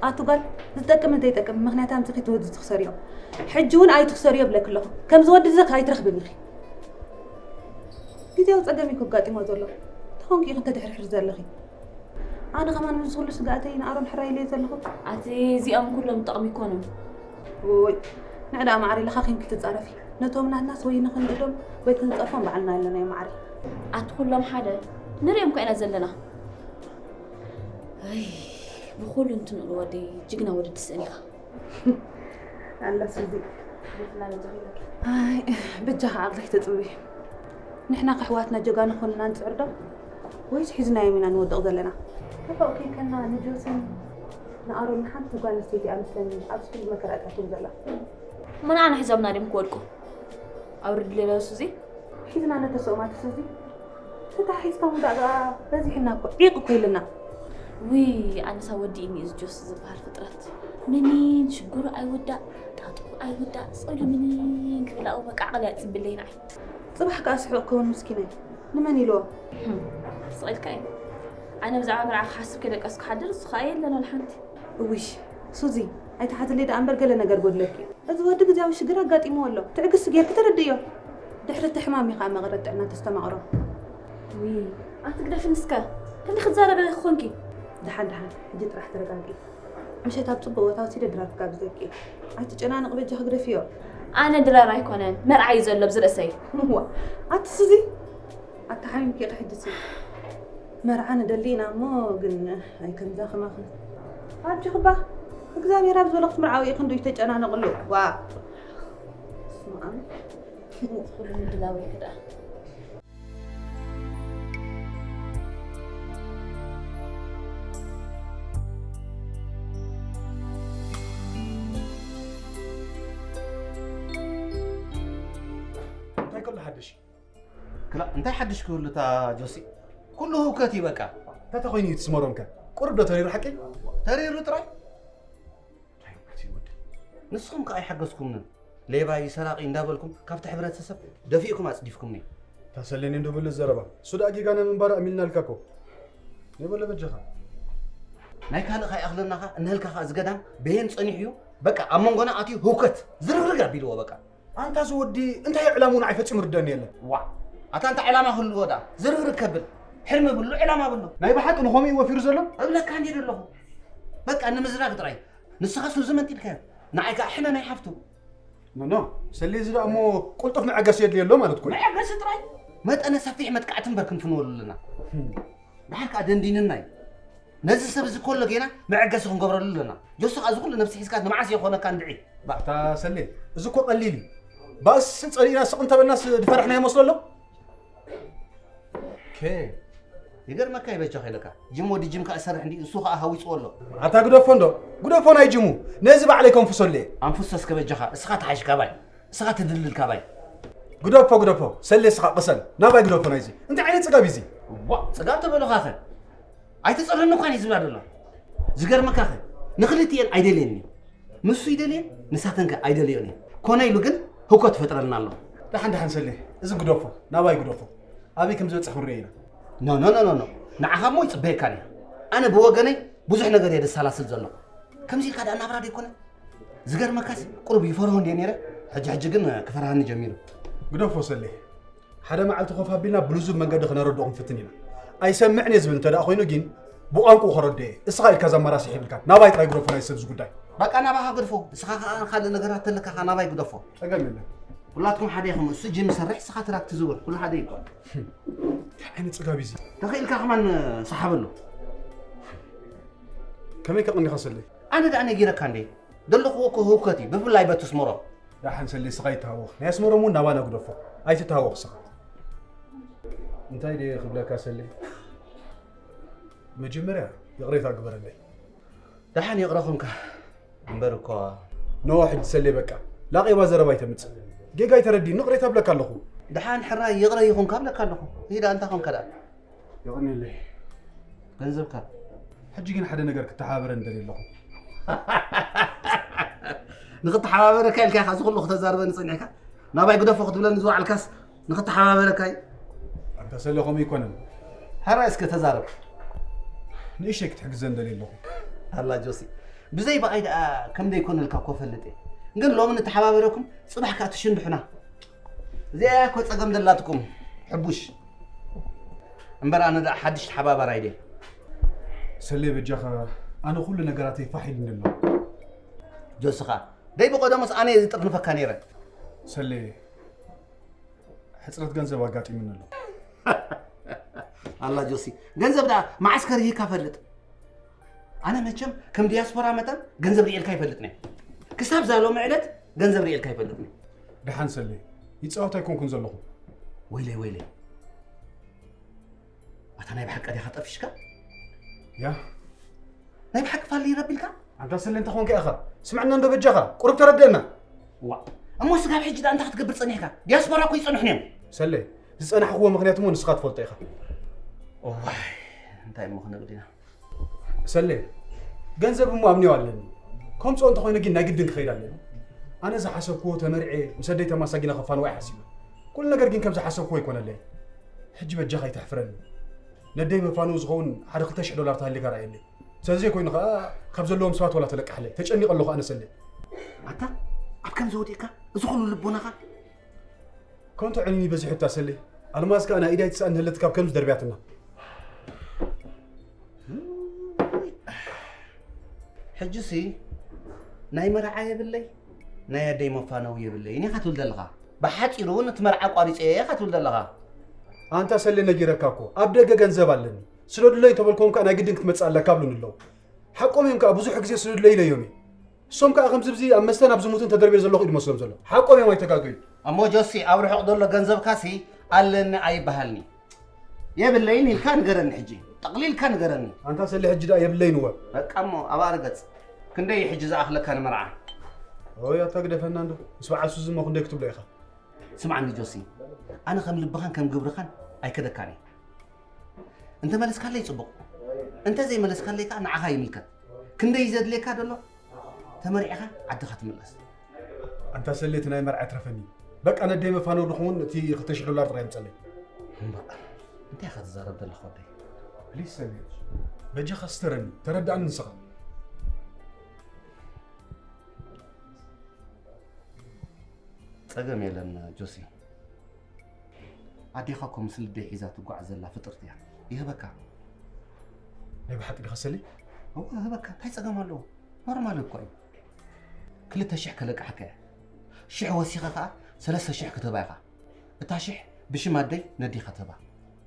ኣቲ ጓል ዝጠቅምን ዘይጠቅምን ምኽንያት ኣምጺኺ እቲ ወዲ እዚ ክሰርዮ። ሕጂ እውን ኣይትኽሰርዮ እብለኪ ኣለኹ። ከምዚ ወዲ እዚ ኣይትረኽብን ኢኺ። ግዜያዊ ጸገም እዩ ከጋጢሞ ዘሎ። እንታይ ኮንኪ ኢኺ ተድሕርሕሪ ዘለኺ? ኣነ ከማን ምስዚ ኩሉ ስግኣተይ ንኣሮን ሕራይ ኢለዮ ዘለኹ። ኣቲ እዚኦም ኩሎም ጥቕሚ ይኮኑን። ወይ ንዕዳ ማዕረ ለኻኺንኪ ትጻረፊ። ነቶም ናትናስ ወይ ንኽንእዶም ወይ ክንጸርፎም ባዕልና ኣለና እዩ ማዕረ። ኣቲ ኩሎም ሓደ ንሪኦም እኮ ኢና ዘለና። ኣይ ብኹሉ እንትንኡ ወደይ ጅግና ወዲ ትስእን ኢኻ። ኣላ ሱዚ። ኣይ በጃኻ ዓቕልኺ ተጽብቢ። ንሕና ከሕዋትና ጀጋኑ ኮንና ንጽዕር ዶ ወይስ ሒዝናዮም ኢና ንወድቕ ዘለና? ተፈቕ ከይከና ንጆስን ንኣሮን ሓንቲ ጓል ኣንስተይቲ እያ መስለኒ ኣብዚ ኩሉ መከራ ኣእትያቶም ዘላ። እሞ ንዓና ሒዞምና ድዮም ክወድቁ? ኣውርድለይ በሉ ሱዚ። ሒዝና ነተስኦም ኣቲ ሱዚ። ተታሒዝካ ምውዳቕ ደኣ በዚሕና እኮ ዒቕ እኮ ኢልና። ውይ ኣነሳ ወዲእኒ እዚ ጆስ ዝበሃል ፍጥረት። ምኒን ሽጉሩ ኣይውዳእ ጣጥኡ ኣይውዳእ ጸሉ ምኒን ክብል ኣብኡ በቃ ዓቕሊ ኣጽብለይ ንዓይ። ጽባሕ ከኣ ስሑቕ ክኸውን ምስኪነይ ንመን ኢልዎ? ህም፣ ስቕ ኢልካ እዩ። ኣነ ብዛዕባ መርዓ ክሓስብ ከይደቀስኩ ክሓድር እሱ ከኣ የለን ወላ ሓንቲ። እውይ ሱዚ ኣይትሓዝለይ ደኣ እምበር ገለ ነገር ጎድለኪ እዩ። እዚ ወዲ ግዝያዊ ሽግር ኣጋጢምዎ ኣሎ። ትዕግስቲ ጌርኪ ተረድእዮ። ድሕሪ እቲ ሕማም እዩ ከኣ መቐረት ጥዕና ተስተማቕሮ። ውይ ኣቲ ግደፍኒ እስከ። ከመይ ክትዛረቢ ኢኺ ኮንኪ? ደሓን ደሓን ሕጂ ጥራሕ ተረጋግኢ። ምሸት ኣብ ጽቡቕ ቦታ ወሲደ ድራር ክጋብዘኪ እየ። ኣይትጨናነቒ በጃኺ ግደፍዮ። ኣነ ድራር ኣይኮነን መርዓ እዩ ዘሎ ኣብዚ ርእሰይ። እዋ ኣቲ ሱዚ ኣተሓሚምኪ ኢኺ ሕጂ ሲ መርዓ ንደሊ ኢና እሞ ግን ኣይ ከምዛ ከማኺ ኣጆኺ እባ እግዚኣብሔር ኣብ ዝበሎ ክትምርዓዊ ኢኺ እንዶ ይተጨናነቕሉ ዋ ስማ ኣም ኩሉ ምድላው ይክዳ እንታይ ከሎ ሓድሽ ክላ እንታይ ሓድሽ ክህሉ እታ ጆሲ ኩሉ ህውከት እዩ በቃ። ተተኾይኑ እዩ ትስመሮም ከ ቁሩብ ዶ ተሪሩ ሓቂ? ተሪሩ ጥራይ። እንታይ ማለት እዩ ወዲ? ንስኹም ከኣ ኣይሓገዝኩምንን። ሌባ እዩ ሰራቒ እንዳበልኩም ካብቲ ሕብረተሰብ ደፊእኩም ኣጽዲፍኩምኒ። ታሰሌኒ እንዶ ብሉ ዘረባ እሱ ደኣ ጌጋና ምንባር ኣሚልናልካ እኮ። ነይ በሎ በጃኻ። ናይ ካልእ ካይኣኽለናኻ እንህልካኻ እዚ ገዳም በየን ጸኒሑ እዩ በቃ ኣብ መንጎና ኣትዩ ህውከት ዝርግርግ ኣቢልዎ በቃ። ኣንታ እዚ ወዲ እንታይ እዩ ዕላምኡ ንዓይ ፈጺሙ ርደኣኒ የለን። ዋእ ኣታ እንታይ ዕላማ ክህልዎ ደኣ ዝርግርግ ከብል ሕልሚ ብሉ ዕላማ ብሉ። ናይ ብሓቂ ንኸምኡ እዩ ወፊሩ ዘሎ። እብለካ እንድየ ዘለኹ በቃ ንምዝራግ ጥራይ። ንስኻስ ሱዚ መንጢልካዮ ንዓይ ከኣ ሕነ ናይ ሓፍቱ። ኖኖ ሰሌ እዚ ደኣ እሞ ቅልጡፍ መዐገሲ የድልዮ ኣሎ ማለት እኮ እዩ። መዐገሲ ጥራይ መጠነ ሰፊሕ መጥቃዕቲ እምበር ክንፍንወሉ ኣለና። ድሓር ከኣ ደንዲንና እዩ። ነዚ ሰብ እዚ ከሎ ጌና መዐገሲ ክንገብረሉ ኣለና። ጆሲ ከኣ እዚ ኩሉ ነብሲ ሒዝካ ንመዓስ እየ ክኾነካ እንድዒ። ባእ። ኣታ ሰሌ፣ እዚ እኮ ቀሊል እዩ። ባእሲ ጸሊእና ስቕ እንተበልናስ ድፈራሕና ይመስሎ ኣሎ? ኦኬ። ይገርመካ እዩ በጃኻ ኢለካ። ጅም ወዲ ጅም ከኣ ይሰርሕ እንድዩ፣ እሱ ከኣ ሃዊጽዎ ኣሎ። ኣታ ግደፎ እንዶ፣ ግደፎ ናይ ጅሙ። ነዚ ባዕለይ ከንፍሶ ኣለየ። ኣንፍሶ እስከ በጃኻ፣ እስኻ ትሓይሽ ካባይ። እስኻ ትድልል ካባይ። ግደፎ ግደፎ፣ ሰሌ እስኻ ቅሰን። ናባይ ግደፎ ናይዚ። እንታይ ዓይነት ጽጋብ እዩ እዚ? ዋእ፣ ጽጋብ ተበሉኻኸ? ኣይትጸልኒ እኳ እዩ ዝብላ ዘሎ። ዝገርመካኸ ንኽልቲኤን ኣይደልየን እዩ። ንሱ ይደልየን ንሳተንከ ኣይደልዮን እየን። ኮነ ኢሉ ግን ህውከት ይፈጥረልና ኣሎ። ደሓን ደሓን ሰሌ እዚ ግደፎ ናባይ ግደፎ። ኣበይ ከም ዝበጽሕ ክንሪኦ ኢና። ኖ ኖ ኖ ኖ ኖ፣ ንዓኻ እሞ ይጽበየካን እየ። ኣነ ብወገነይ ብዙሕ ነገር እየ ዘሰላስል ዘለኹ። ከምዚ ኢልካ ደኣ ናብራ ዶ ኣይኮነ? ዝገርመካስ ቁሩብ ይፈርሆ እንድየ ነይረ፣ ሕጂ ሕጂ ግን ክፈርሃኒ ጀሚሩ። ግደፎ ሰሌ፣ ሓደ መዓልቲ ኮፍ ኣቢልና ብልዙብ መንገዲ ክነረድኦ ክንፍትን ኢና። ኣይሰምዕን እየ ዝብል እንተ ደኣ ኮይኑ ግን ብቋንቁኡ ከረድኦ እየ። እስኻ ኢልካ ዘመራስሕ የብልካን። ናባይ ጥራይ ግደፎ ናይ ሰብዚ ጉዳይ። በቃ ናባኻ ግደፎ። እስኻ ከኣ ካልእ ነገራት ተለካ ከኣ ናባይ ግደፎ። ጸገም የለን። ኩላትኩም ሓደ ኢኹም። እሱ ጅም ይሰርሕ፣ እስኻ ትራክ ትዝውር። ኩሉ ሓደ እዩ እኮ። እንታይ ዓይነት ጽጋብ እዩ እዚ? ተኽኢልካ ከማን ሰሓበሉ። ከመይ ከቕኒኻ ሰለይ? ኣነ ደኣ ነጊረካ እንዴ? ዘለኹዎ እኮ ህውከት እዩ፣ ብፍላይ በቲ ኣስመሮም። ደሓን ሰለይ፣ ስኻ ይተሃወኽ። ናይ ኣስመሮም እውን ናባና ግደፎ። ኣይትተሃወኽ ስኻ። እንታይ ድየ ክብለካ ሰለይ? መጀመርያ ይቕሬታ ግበረለይ። ደሓን ይቕረ ኹንካ። እምበር እኮ። ኖ፣ ሕጂ ሰለይ በቃ። ላቒባ ዘረባ ኣይተምጽእ። ጌጋ ኣይተረዲእኒ፣ ይቕሬታ እብለካ ኣለኹ። ደሓን ሕራይ ይቕረ ይኹንካ እብለካ ኣለኹ። ይዳ እንታይ ኾንካ ደኣ? የቐንየለይ። ገንዘብካ። ሕጂ ግን ሓደ ነገር ክተሓባበረ ንደልየ ኣለኹ። ንኽተሓባበረካ ኢልካ ኢኻ እዚ ኩሉ ክተዛርበኒ ጸኒሕካ? ናባይ ግደፎ ክትብለኒ ዝወዓልካስ ንኽተሓባበረካ እዩ። ኣንታ ሰለ ከምኡ ኣይኮነን። ሕራይ እስከ ተዛረብ። ንእሽተይ ክትሕግዘ ንደልየ ኣለኹ። ኣላ ጆሲ፣ ብዘይ ብኣይ ደኣ ከም ዘይኮነልካ እኮ እፈልጥ እየ። ግን ሎሚ ንተሓባበረኩም፣ ጽባሕ ከኣ ትሽንድሑና። እዚኣ እኮ ጸገም ደላትኩም፣ ሕቡሽ። እምበር ኣነ ደኣ ሓድሽ ተሓባባራይ ድየ። ሰሌ በጃኻ፣ ኣነ ኩሉ ነገራተይ ፋሕ ኢሉኒ ኣሎ። ጆስኻ፣ ደይ ብቐደሙስ ኣነ እየ ዝጥርንፈካ ነይረ። ሰሌ፣ ሕጽረት ገንዘብ ኣጋጢሙኒ ኣሎ። ኣላ ጆሲ፣ ገንዘብ ደኣ መዓስ ከርሂካ ፈልጥ? ኣነ መቸም ከም ዲያስፖራ መጠን ገንዘብ ርእየልካ ይፈልጥን እየ። ክሳብ እዛ ሎሚ ዕለት ገንዘብ ርእየልካ ይፈልጥን እየ። ደሓን ሰሌ፣ ይጻወት ኣይኮንኩን ዘለኹ። ወይለይ፣ ወይለይ። ኣታ ናይ ብሓቂ ዲኻ ጠፊሽካ? ያ። ናይ ብሓቂ ፋሊ ረቢልካ? ኣንታ ሰሌ እንተ ኾንካ ኢኻ፣ ስምዕና እንዶ በጃኻ፣ ቁሩብ ተረድአና። ዋ፣ እሞ ስጋብ ሕጂ ደኣ እንታይ ክትገብር ጸኒሕካ? ዲያስፖራ እኮ ይጸንሑን እዮም። ሰሌ፣ ዝጸናሕክዎ ምኽንያት እሞ ንስኻ ትፈልጦ ኢኻ። እዋይ፣ እንታይ እሞ ክነብል ኢና? ሰሌ፣ ገንዘብ እሞ ኣብንዮ ኣለኒ። ከምጽኦ እንተኾይነ ግን ናይ ግድን ክኸይድ ኣለኒ። ኣነ ዝሓሰብክዎ ተመርዔ፣ ምስ ኣደይ ተማሳጊነ ከፋንዋ እየ ሓሲበ። ኩሉ ነገር ግን ከም ዝሓሰብክዎ ኣይኮነለይ። ሕጂ በጃኻ ኣይተሕፍረኒ። ነደይ መፋንው ዝኸውን ሓደ ክልተ ሽሕ ዶላር ተሃልዩካ ርኣየለይ። ስለዚ ዘይኮይኑ ከኣ ካብ ዘለዎም ሰባት ዋላ ተለቅሓለይ። ተጨኒቐ ኣለኹ ኣነ ሰሌ። ኣታ፣ ኣብ ከምዚ ወዲቕካ፣ እዚ ኩሉ ልቦናኻ? ከንቱ ዕንኒ በዚሑ እታ ሰሌ። ኣልማዝ ከኣ ናይ ኢዳ ኣይትስኣን ንህለት ካብ ከምዚ ደርብያትና። ሕጂሲ ናይ መርዓ የብለይ፣ ናይ ኣደይ መፋነዊ የብለይን ኢኻ ትብል ዘለኻ። ብሓጺሩ እውን እቲ መርዓ ኣቋሪጸ እየ ኢኻ ትብል ዘለኻ። ኣንታ ሰሌ ነጊረካ እኮ፣ ኣብ ደገ ገንዘብ ኣለኒ። ስደዱለይ እንተበልክዎም ከኣ ናይ ግድን ክትመጽእ ኣለካ ኣብሉኒ ኣለዉ። ሓቆም እዮም ከኣ፣ ብዙሕ ግዜ ስደዱለይ ኢለዮም እየ። እሶም ከኣ ከምዚ ብዚ ኣብ መስተን ኣብ ዝሙትን ተደርብየ ዘለኹ እዩ ዝመስሎም ዘሎ። ሓቆም እዮም ኣይተጋገዩ። እሞ ጆሲ፣ ኣብ ርሑቕ ዘሎ ገንዘብካሲ ኣለኒ ኣይበሃልኒ። የብለይን ኢልካ ንገረኒ ሕጂ። ጠቕሊልካ ንገረኒ። ኣንታ ሰሌ ሕጂ ደኣ የብለይን እወ። በቃ እሞ ኣብኣ ርገጽ። ክንደይ እዩ ሕጂ ዝኣኽለካ ንመርዓ? ኦይ ኣታ ግደፈና እንዶ። ምስ በዓል ሱዚ እሞ ክንደይ ክትብሎ ኢኻ? ስምዓኒ ጆሲ፣ ኣነ ከም ልብኻን ከም ግብርኻን ኣይከደካን እየ። እንተ መለስካለይ ጽቡቕ። እንተ ዘይመለስካለይ ከኣ ንዓኻ ይምልከት። ክንደይ እዩ ዘድልየካ ዘሎ? ተመሪዕኻ ዓድኻ ትምለስ። ኣንታ ሰሌ እቲ ናይ መርዓ ይትረፈኒ። በቃ ነደይ መፋነው ድኸውን እቲ ክልተ ሽሕ ዶላር ጥራይ ኣምጸለይ። እምበኣር፣ እንታይ ኢኻ ትዛረብ ዘለኻ ወደይ? ፕሊስ ሰሌ፣ በጃኻ ስተረኒ፣ ተረድኣኒ ንስኻ። ጸገም የለን ጆሲ። ኣዴኻ እኮ ምስ ልደይ ሒዛ ትጓዓዝ ዘላ ፍጥርቲ እያ። ይህበካ። ናይ ብሓቂ ዲኻ ሰሌ? እወ፣ ይህበካ። እንታይ ጸገም ኣለዎ? ኖርማል እኮ እዩ። ክልተ ሽሕ ከለቅሓካ እየ። ሽሕ ወሲኸ ከኣ ሰለስተ ሽሕ ክትህባ ኢኻ። እታ ሽሕ ብሽም ኣደይ ነዴኻ ትህባ።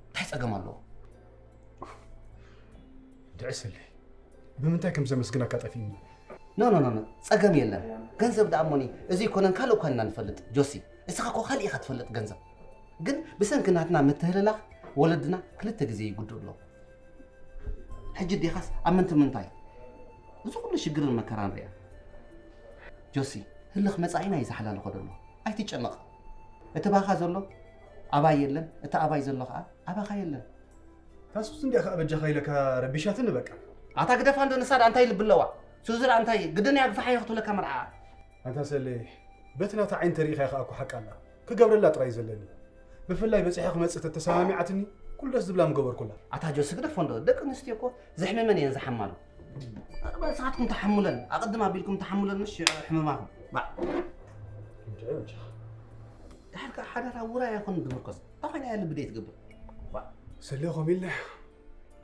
እንታይ ጸገም ኣለዎ? ድዕስለይ፣ ብምንታይ ከም ዘመስግነካ ጠፊእኒ። ኖ፣ ኖ፣ ኖ፣ ኖ፣ ጸገም የለን። ገንዘብ ደኣ እሞኒ፣ እዚ ኣይኮነን ካልእ እኳ ኢና ንፈልጥ። ጆሲ፣ እስኻ እኮ ካልእ ኢኻ ትፈልጥ ገንዘብ። ግን ብሰንኪ ናትና ምትህልላኽ ወለድና ክልተ ግዜ ይጉድኡ ኣለዉ። ሕጂ ዴኻስ ኣብ ምንቲ ምንታይ? እዚ ኩሉ ሽግርን መከራን ሪኣ። ጆሲ፣ ህልኽ መጻኢና እዩ ዝሓላልኾ ዘሎ። ኣይትጨነቕ። እቲ ባኻ ዘሎ ኣባይ የለን፣ እቲ ኣባይ ዘሎ ኸኣ ኣባኻ የለን። ታስብስ እንዲያ ከኣ በጃኻ ኢለካ ረቢሻትኒ በቃ። ኣታ ግደፋ እንዶ ንሳ ደኣ እንታይ ልቢ ኣለዋ? ሱዚ ደኣ እንታይ ግድን እያ ግፋሕ እየ ክትብለካ መርዓኣ። ኣንታ ሰሌ፣ በቲ ናታ ዓይኒ ተሪኢኻያ ከኣ እኮ ሓቃ ኣላ። ክገብረላ ጥራይ እዩ ዘለኒ። ብፍላይ በጺሐ ክመጽእ ተተሰማሚዓትኒ፣ ኩሉ ደስ ዝብላ ምገበርኩላ። ኣታ ጆሲ፣ ግደፎ እንዶ፣ ደቂ ኣንስትዮ እኮ ዘሕምመን እየን ዝሓማሉ። ንስኻትኩም ተሓሙለን፣ ኣቐድም ኣቢልኩም ተሓሙለን፣ ምሽ ሕመማኹም። ባዕ። እንድዒ በጃኻ። ድሓር ከኣ ሓዳር ኣብ ውራይ ኣይኮን ዝምርኮስ። እንታይ ኮይና እያ ልቢ ደይ ትገብር? ባዕ። ሰሊኹም ኢልና፣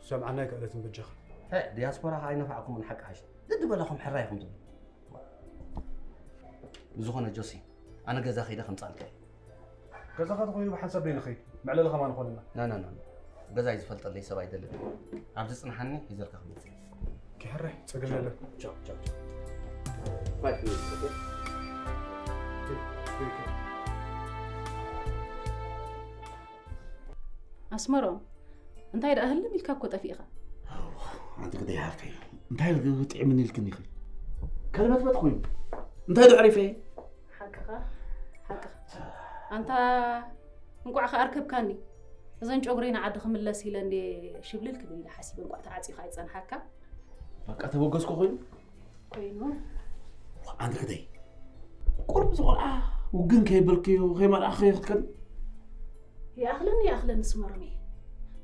ክሰምዓና ኣይከኣለትን በጃኻ። ሄ፣ ዲያስፖራ ከኣ ኣይነፋዕኩምን ሓቂ ሓሽ። ድድ በለኹም ሕራይ ኢኹም ትብሉ። ብዝኾነ ጆሲ፣ ኣነ ገዛ ከይደ ከምጻልካ እየ። ገዛኻ ተኾይኑ ብሓንሳብ ደይ ንኸይድ፣ መዕለሊ ከማን ኾንና። ና፣ ና፣ ና፣ ና። ገዛ እዩ ዝፈልጠለይ ሰብ ኣይደልን። ኣብዚ ጽንሓኒ ሒዘልካ ክመጽእ። ኪሕራይ፣ ጸገም የለን። ቻው፣ ቻው፣ ቻው። Five minutes, okay? Okay, okay. ኣስመሮም፣ እንታይ ደኣ ህልም ኢልካ እኮ ጠፊእኻ? ኣንቲ ግደይ ሓፍተይ፣ እንታይ ጥዕምን ኢልክኒ ኢኺ? ከርበትበት ኮይኑ። እንታይ ዶ ዕሪፈ? ሓቅኻ፣ ሓቅኻ። ኣንታ እንቋዕ ከኣ ኣርከብካኒ። እዘን ጨጉረይ ንዓዲ ክምለስ ኢለ እንዴ ሽብልል ክብል ኢለ ሓሲበ፣ እንቋዕ ተዓጺኻ ኣይጸንሓካ። በቃ ተበገስኩ ኮይኑ? ኮይኑ። ኣንቲ ግደይ፣ ቁሩብ ዝቆልዓ ውግን ከይበልክዮ፣ ከይመርዓኽዮ ክትከን? ይኣኽለኒ፣ ይኣኽለኒ ስመሮም እየ።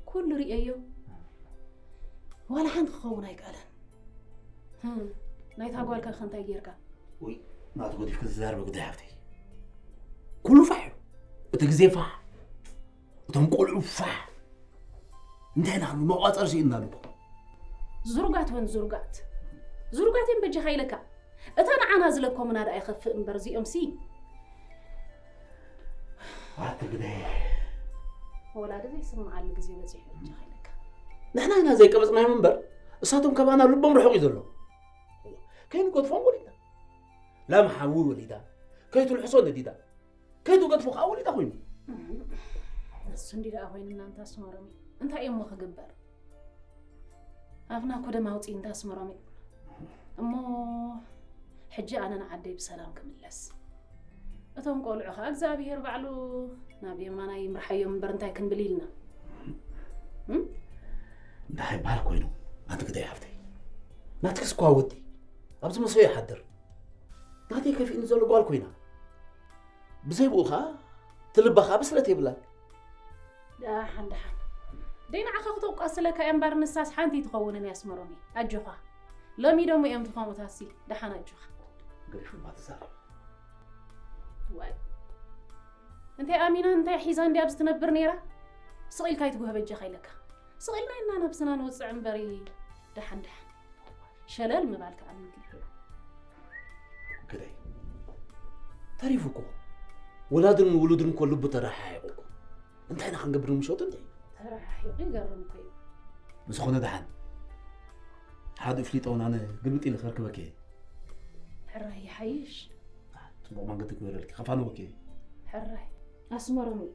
ኩሉ ርእየዮ። ዋላ ሓንቲ ክኸውን ኣይከኣለን። ህም፣ ናይታ ጓልካ ከ እንታይ ጌርካ? ውይ፣ ናቱ ገዲፍኪ ዝዛረበ ግደይ ሓፍተይ። ኩሉ ፋሕ እዩ። እቲ ግዜ ፋሕ። እቶም ቆልዑ ፋሕ። እንታይ ኢና ክንብል? መቋጸሪ ስኢንና ኣለኩ። ዝሩጋት ወን ዝሩጋት። ዝሩጋት እየን በጃኻ ኢለካ። እታ ንዓና ዝለኮሙና ደኣ ይኸፍእ እምበር እዚኦምሲ። ኣቲ ግደይ። ወላዲ ዘይስምዓሉ ግዜ በጺሑ በጃኻ ኢለካ። ንሕና ኢና ዘይቀበጽናዮም እምበር፣ እሳቶም ካባና ልቦም ርሑቕ እዩ ዘሎ። ከይንገድፎም ወሊድና። ላም ሓዊ ወሊዳ። ከይትልሕሶ ነዲዳ። ከይትገድፎ ከዓ ወሊዳ ኮይኑ። እሱ እንዲ ደኣ ኮይንና እንታ ኣስመሮም እዩ። እንታይ እዩ እሞ ክግበር? ኣፍና እኮ ደም ኣውፂእና ኣስመሮም እዩ። እሞ ሕጂ ኣነ ንዓደይ ብሰላም ክምለስ። እቶም ቆልዑ ከዓ እግዚኣብሄር ባዕሉ ናብ የማናይ ይምርሓዮም እምበር እንታይ ክንብል ኢልና። እም? እንታይ በሃል ኮይኑ? ኣንቲ ግደይ ሓፍተይ። ናትክስ እኳ ወዲ። ኣብዚ መሰዮ ይሓድር። ናተይ ከፊእኒ ዘሎ ጓል ኮይና። ብዘይ ብኡ ኸዓ ትልባኻ ብስለት የብላን። ደሓን፣ ደሓን። ደይ ንዓኻ ክተቋስለካ እያ እምበር ንሳስ ሓንቲ ትኸውንን እያ ኣስመሮም። ኣጆኻ። ሎሚ ደሞ እዮም ትኾኑታሲ። ደሓን ኣጆኻ። ገዲፉ እማ ትዛረብ። ዋይ። እንታይ ኣሚና እንታይ ሒዛ እንዲ ኣብዚ ትነብር ነይራ? ስቕ ኢልካ ኣይትጉህ በጃኻ ኢለካ። ስቕ ኢልና ኢና ነብስና ንውፅዕ እምበሪ። ደሓን፣ ደሓን። ሸለል ምባል ከኣ ምግቢ። ግደይ። ተሪፉ እኮ። ወላድን ውሉድን እኮ ልቡ ተረሓሒቑ እኮ። እንታይ ኢና ክንገብር ንምሸቱ እንተ? ተረሓሒቑ ይገርም እኮ እዩ። ብዝኾነ ደሓን። ሓደ ፍሊጦ እውን ኣነ ግልብጥ ኢለ ከርክበኪ እየ። ሕራይ ይሓይሽ። ጽቡቕ መንገዲ ክበረልኪ፣ ከፋንወኪ እየ። ሕራይ። ኣስመሮም እዩ።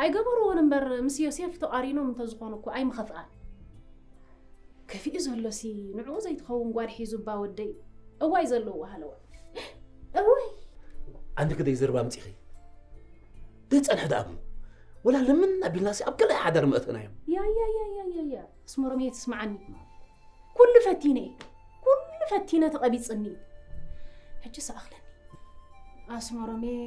ኣይገበርዎን እምበር ምስ ዮሴፍ ተቓሪኖም እንተዝኾኑ እኮ ኣይምኸፍኣን። ከፊኡ ዘሎሲ ንዕኡ ዘይትኸውን ጓል ሒዙ እባ ወደይ። እዋይ ዘለዎ ሃለዋ። እዋይ። ኣንቲ ግደይ ዘረባ ኣምጺኺ። ደይ ጸንሐ ደኣ እሞ። ወላ ለምን ኣቢልናሲ ኣብ ገለ ሓዳር መእተናዮም። ያ፣ ያ፣ ያ፣ ያ፣ ያ፣ ያ። ኣስመሮም እየ ትስምዓኒ። ኩሉ ፈቲነ እየ። ኩሉ ፈቲነ ተቐቢጽኒ። ሕጂ ሰኣኽለኒ። ኣስመሮም እየ።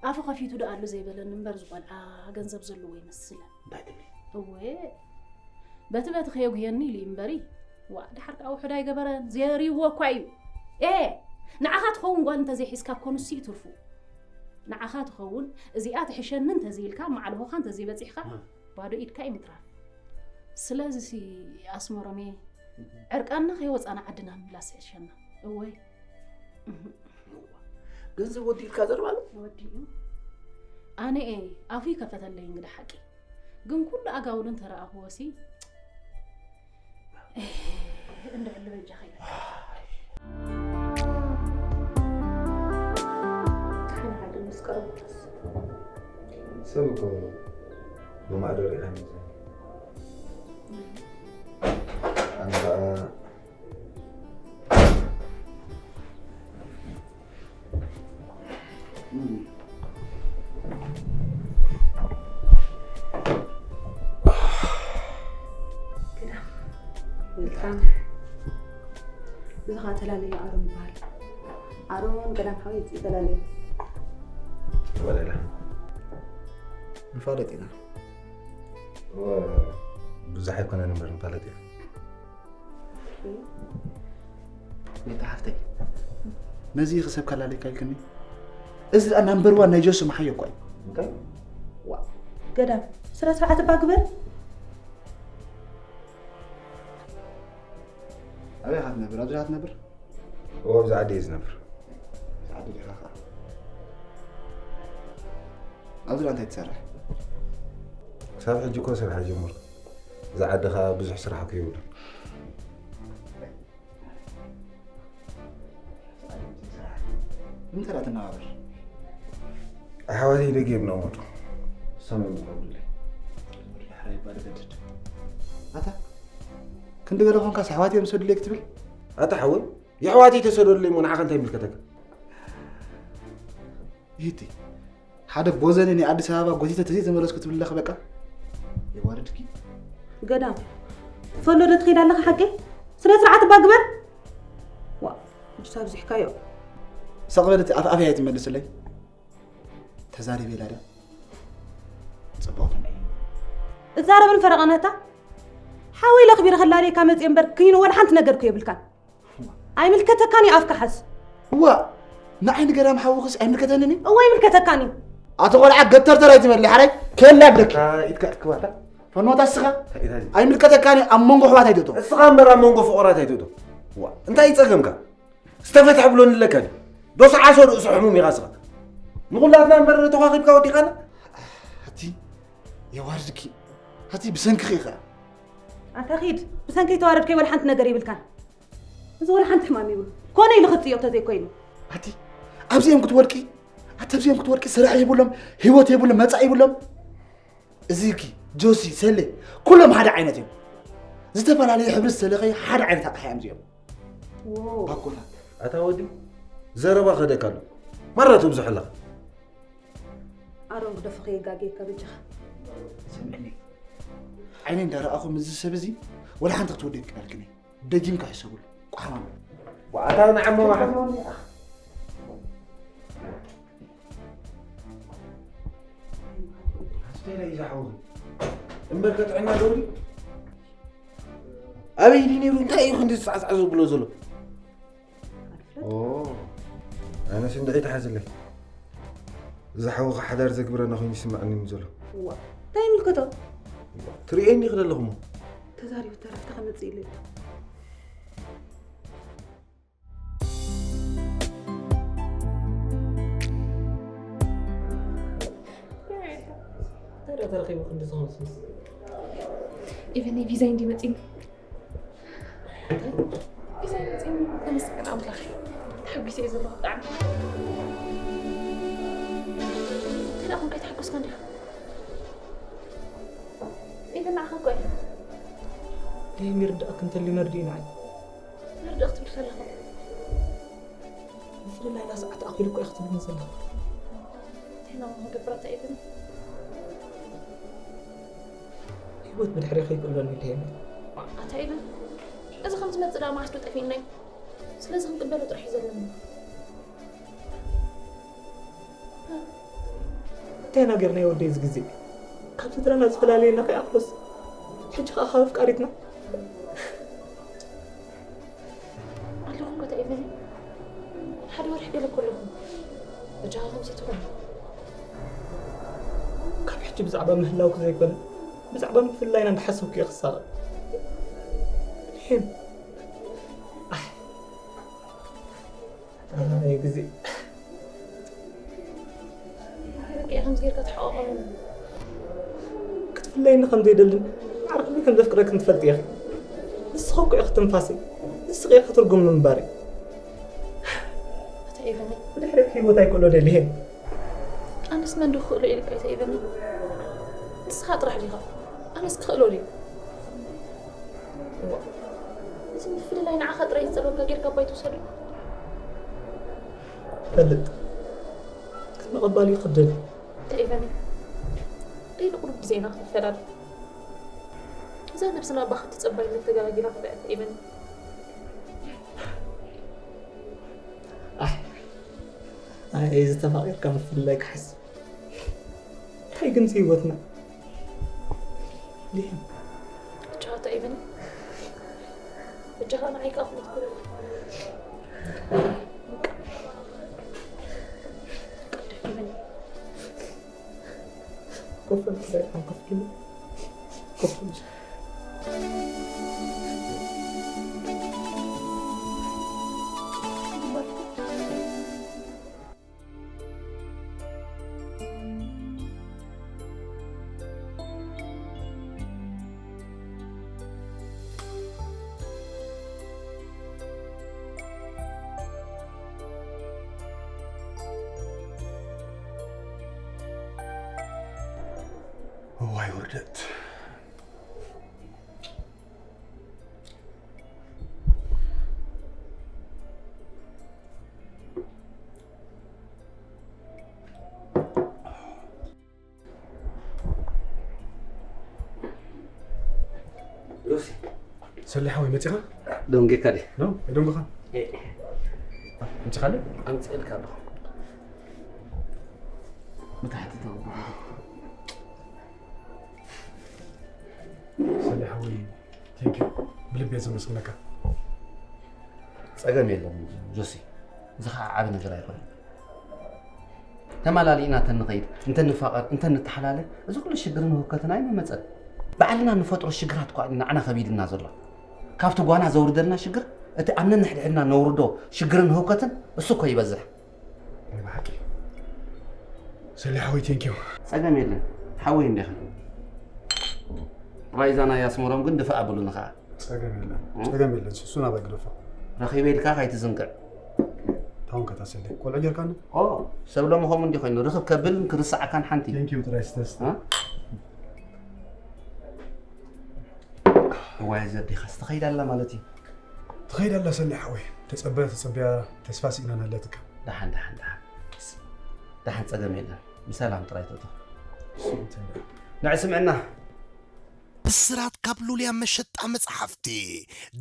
ኣፉ ከፊቱ ደኣ ኣሎ ዘይበለኒ እምበር፣ ዝቆልዓ ገንዘብ ዘለዎ ይመስለን። እንታይ ትብሊ? እወ፣ በቲ በቲ ከየጉህየኒ ኢሉ እዩ እምበሪ። ዋ፣ ደሓር ከኣ ውሑድ ኣይገበረን፣ ዘርይዎ እኳ እዩ። ኤ፣ ንዓኻ ትኸውን ጓል እንተዘይሒዝካ እኮ ንሱ እዩ ትርፉ። ንዓኻ ትኸውን፣ እዚኣ ትሕሸኒ እንተዘይልካ፣ ማዕልቦኻ እንተዘይበጺሕካ፣ እ። ባዶ ኢድካ እዩ ምትራፍ። ስለዚሲ ኣስመሮሜ፣ ዕርቃንና ከይወጻና ዓድና ምምላስ ይሕሸና። እወ። ገንዘብ ወዲእልካ ዘርባሉ? ወዲኡ። ኣነ እየ ኣፉ ይከፈተለይ እንግዳ ሓቂ። ግን ኩሉ ኣጋውሉ እንተረኣኽዎሲ፣ እንድዕሉ በጃኻ ኢለካ። ሓደ ሓደ ምስ ቀረቡስ። ሰብ እኮ ብማዕዶ ርኢኻ ይመስለኒ። ኣነ ኸኣ ግዳም። እዚ ኸዓ ተላለየ ኣሮን ይበሃል። ኣሮን ቀዳም ሓወይ ይጽኢ ተላለየ። ወለላ። ንፋለጥ ኢና። ብዙሕ ኣይኮነን እምበር ንፋለጥ ኢና። ቤታ ሓፍተይ፣ ነዚ ክሰብ ካላለካ ኢልክኒ። እዚ ደኣ ናምበር ዋን ናይ ጆሲ መሓዮ እኮ እዩ። እንታይ? ዋ፣ ገዳም፣ ስነ ስርዓት እባ ግበር። ኣበይ ኢኻ ትነብር? ኣብዚ ኢኻ ትነብር? እዎ፣ ኣብዚ ዓዲ እየ ዝነብር። ኣብዚ ዓዲ ዲኻ ኸኣ? ኣብዚ ደኣ እንታይ ትሰርሕ? ክሳብ ሕጂ እኮ ስራሕ ኣይጀመርኩን። እዚ ዓዲ ኸኣ ብዙሕ ስራሕ እኮ የብሉን። እንታይ ደኣ ትነባበር? ኣሕዋተይ ደገ እዮም ዝነብሩ። ሰም ይብሉ። ወዲ ዳሕራይ ይባል ገድድ። ኣታ፣ ክንዲ ገለ ኾንካስ ኣሕዋተይ እዮም ዝሰዱለይ ክትብል? ኣታ ሓወይ፣ የሕዋተይ ተሰደዱለይ እሞ ንዓኻ እንታይ ይምልከተካ? ይህቲ፣ ሓደ ቦዘነ ናይ ኣዲስ ኣበባ ጎቲተ ተዘይ ተመለስኩ ትብል ኣለኺ በቃ። የዋርድኪ። ገዳም፣ ትፈሎ ዶ ትኸይድ ኣለኻ ሓቂ? ስነ ስርዓት እባ ግበር። ዋ፣ ሕጂ ኣብዚሕካዮ። ሰቕ በል እቲ ኣፍ ኣፍያ ኣይትመልስለይ። ተዛሪበ ኢላ ድያ? ጽቡቕ ትንዕይ። እዛረብን ፈረቐናታ። ሓወይ ለኽቢረ ከላለየካ መጽየ እምበር፣ ክይኑ ወላ ሓንቲ ነገርኩ የብልካን። ኣይምልከተካን እዩ ኣፍካ ሓዝ። እዋ፣ ንዓይ ንገዳም ሓውኽስ ኣይምልከተንን እዩ? እዋ፣ ኣይምልከተካን እዩ። ኣቶ ቆልዓ ገተርተር ኣይትበሊ፣ ሓራይ ከላ ኣለኪ። ኢድካ ክትክባታ? ፈኖታ እስኻ? እንታይ ኢታ እዚ? ኣይምልከተካን እዩ፣ ኣብ መንጎ ኣሕዋት ኣይትእቶ። እስኻ እምበር ኣብ መንጎ ፍቑራት ኣይትእቶ። እዋ፣ እንታይ እዩ ጸገምካ? ዝተፈትሐ ብሎኒ ኣለካ ድዩ? ዶ ሰዓሶ ርእሱ ሕሙም ኢኻ እስኻ? ንኹላትና እምበር ተዃኺብካ ወዲኻና? ኣቲ የዋርድኪ። ኣቲ ብሰንክኺ ኢኻ። ኣታ ኺድ፣ ብሰንከይ ተዋረድከይ ወላ ሓንቲ ነገር ይብልካን። እዚ ወላ ሓንቲ ሕማም ይብሉ። ኮነ ኢሉ ክጽዮ ተዘይኮይኑ። ኣቲ ኣብዚኦም ክትወድቂ፣ ኣቲ ኣብዚኦም ክትወድቂ ስራሕ ይብሎም፣ ህይወት ይብሎም፣ መጻኢ ይብሎም። እዚኪ፣ ጆሲ፣ ሰሌ፣ ኩሎም ሓደ ዓይነት እዮም። ዝተፈላለየ ሕብሪ ዝተለኸዩ ሓደ ዓይነት ኣቕሓ እዮም እዚኦም። ዎ። ባኮታት። ኣታ ወዲ፣ ዘረባ ከደካ ኣሎ። ማራ ትብዝሕ ኣለኻ። ኣሮን ግደፎ ከየጋግየካ በጃኻ። ስምዕኒ። ዓይነይ እንዳረኣኹም እዚ ሰብ እዚ ወላ ሓንቲ ክትወደይ ክበልክኒ። ደጊምካ ሕሰብሉ። ቋሕማም። ዋኣታ ንዓሞ ማሕሞኒ። ኣስተይለ እዩ ዝሓውሩ። እምበር ከጥዕና ዶ ድዩ? ኣበይ ድዩ ነይሩ? እንታይ እዩ ክንዲ ዝጻዕጻዕ ዝብሎ ዘሎ? ኦ፣ ኣነስ እንድዒ ተሓዝለይ። እዚ ሓውኻ ሓዳር ዘግብረና ኮይኑ ይስምዓኒ ዘሎ። እዋ፣ እንታይ ይምልከቶ? ትርእየኒ ኢኺ ዘለኹሞ። ተዛሪቡ ተረፍቲ ከምጽእ ኢለ። እንታይ ደኣ ተረኺቡ ክንዲ ዝኸውን ስምስ? ኢቨን ቪዛይ እንዲ መጺኒ። ቪዛይ መጺኒ፣ ተመስገን ኣምላኽ። ተሓጒሰ እየ ዘለኹ ብጣዕሚ። እንታይ ደኣ ኮንካ ኣይተሓጎስካን ዲኻ? ኢቨን ንዓኻ እኮ እየ። ደይ ሚርዳእክ እንተልዩ መርድእ ንዓይ። መርድእ ክትብል ከለኻ። ብፍልላይና ሰዓት ኣኺሉ እኮ ኢኺ ትብልኒ ዘለኺ። እንታይ ኢና እሞ ክንገብር ኣታ ኤቨን? ህይወት ብድሕሬ ከይቅሎኒ ኢለ እየ። ኣታ ኤቨን፣ እዚ ከም ዝመጽእ ደኣ መዓስ ዶ ጠፊእና እዩ? ስለዚ ክንቅበሎ ጥራሕ እዩ ዘለና። እንታይ ኢና ጌርናዮ ወደይ እዚ ግዜ? ካብ ስድራና ዝፈላልየና ከይኣኽሎስ፣ ሕጂ ኸኣ ካብ ኣፍቃሪትና? ኣለኹም ከ እንታይ ኢልኒ? ሓደ ወርሒ ገለ እኮ ኣለኹም። በጃኻ ከምዚ ትኹን። ካብ ሕጂ ብዛዕባ ምህላውኪ ዘይኮነ፣ ብዛዕባ ምፍላይና እንዳሓሰብኩ እየ ክሳቐ። ሄም። ኣህ። ኣይ ግዜ። በቃ ከምዚ ጌርካ ትሕቐቐኒ። ክትፍለይኒ ከም ዘይደልን ዓርክኒ ከም ዘፍቅረክን ትፈልጢ ኢኺ። ንስኺ እኮ ኢኺ ትንፋሰይ። ንስኺ ኢኺ ትርጉም ምንባረይ። ኣታ ኤቨን። ብድሕሪት ህይወት ኣይክእሎ ደልየ። ኣነስ መን ዶ ክኽእሎ ኢልካ ኣታ ኤቨን? ንስኻ ጥራሕ ዲኻ? ኣነስ ክኽእሎ ድየ? እዋ፣ እዚ ምፍልላይ ንዓኻ ጥራይ ዝጸልወካ ጌርካ እባ ኣይትውሰዶ። ፈልጥ። ግን ምቕባል ይኸብደኒ። እንታይ ኢፈኒ? ደይ ንቁሩብ ግዜ ኢና ክንፈላለ። እዛ ነብስና እባ ካብቲ ጸባይነት ተገላጊላ ክትሪኣ እንታይ ኢፈኒ? ኣሕ፣ ኣይ፣ እዚ ተፋቒርካ ምፍልላይ ክሓስብ። ኣይ ግን ህይወትና ዲህም ቻታ ኢብን ብቻኻ ንዓይ ከኣ ክትኩር ኮፈል ሰይጣን ከፍኪሉ ኮፈል እዋይ ውርደት። ዮሲ፣ ሰሊሕ ሓወይ መፂኻ? ደንጌካ ድየ? ኖ፣ ኣይደንጎኻን። ምፅኻለ? ኣምፅእልካ ኣለኹ። ብታሕቲ ተወግዱ። ሰሊሕ ሓወይ፣ ቴንኪዩ። ብልቢ እየ ዘመስግነካ። ፀገም የለን ጆሲ፣ እዚ ከዓ ዓብ ነገር ኣይኮነን። ተመላሊእና እንተንኸይድ፣ እንተንፋቐር፣ እንተንተሓላለ፣ እዚ ኩሉ ሽግርን ህውከትን ኣይምመፀን። ባዕልና እንፈጥሮ ሽግራት እኳ እዩ ንዓና ከቢድና ዘሎ። ካብቲ ጓና ዘውርደልና ሽግር፣ እቲ ኣብ ነንሕድሕድና ነውርዶ ሽግርን ህውከትን እሱ እኮ ይበዝሕ። ናይ ብሓቂ ሰሊሕ ሓወይ፣ ቴንኪዩ። ፀገም የለን ሓወይ፣ እንዲኻ ራይዛ ናይ ኣስመሮም ግን ድፍእ ኣብሉኒ ከዓ። ፀገም የለን። እ? ፀገም የለን። እሱ ናባይ ግደፎ። ረኺበ ኢልካ ካይትዝንግዕ። ታውን ከታሰለ ቆልዑ ጌርካኒ? ኦ፣ ሰብ ሎሚ ከምኡ እንዲ ኮይኑ ርኽብ ከብል ክርስዓካን ሓንቲ። ቴንኪዩ ጥራይ ስተስተ። እ? እዋይ፣ ዘዴኻስ ትኸይድ ኣላ ማለት እዩ። ትኸይድ ኣላ ሰሊሕ ሓወይ። ተጸበ-፣ ተጸበያ ተስፋ ስኢና ናለትካ። ደሓን፣ ደሓን፣ ደሓን። ደሓን፣ ጸገም የለን። ብሰላም ጥራይ ትእቶ። ንዕ ስምዕና። ብስራት ካብ ሉልያ መሸጣ መጽሓፍቲ።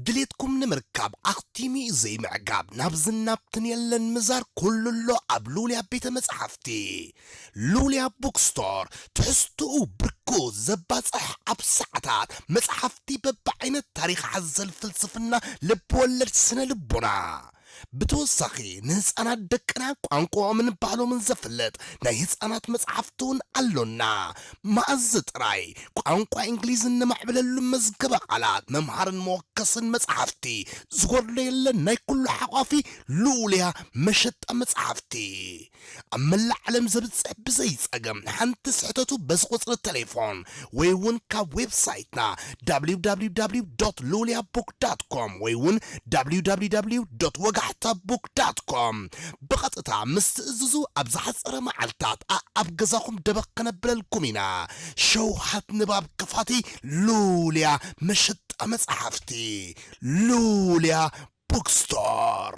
ድሌትኩም ንምርካብ ኣኽቲሙ እዩ ዘይምዕጋብ። ናብዝን ናብትን የለን ምዛር፣ ኩሉ ኣሎ ኣብ ሉልያ ቤተ መጽሓፍቲ። ሉልያ ቡክስቶር፣ ትሕዝትኡ ብርኩ ዘባጽሕ፣ ኣብ ሰዓታት መጽሓፍቲ በብዓይነት፣ ታሪኽ ሓዘል፣ ፍልስፍና፣ ልብ ወለድ፣ ስነ ልቦና። ብተወሳኺ ንህፃናት ደቅና ቋንቋኦምን ባህሎምን ዘፍልጥ ናይ ህፃናት መፅሓፍቲ እውን ኣሎና። መኣዝ ጥራይ ቋንቋ እንግሊዝ እነማዕብለሉ መዝገበ ቃላት መምሃርን መወከስን መፅሓፍቲ ዝጎድሎ የለን። ናይ ኩሉ ሓቋፊ ሉልያ መሸጣ መፅሓፍቲ። ኣብ መላእ ዓለም ዘብጽሕ ብዘይ ጸገም ሓንቲ ስሕተቱ በዚ ቁጽሪ ቴሌፎን ወይ እውን ካብ ዌብሳይትና www.loliabook.com ወይ እውን www.ወጋሕታbook .com ብቐጥታ ምስ ትእዝዙ ኣብ ዝሓጸረ መዓልታት ኣኣብ ገዛኹም ደበኽ ከነብለልኩም ኢና። ሸውሃት ንባብ ክፋቲ ሉልያ መሸጣ መጽሓፍቲ ሉልያ ቡክስቶር።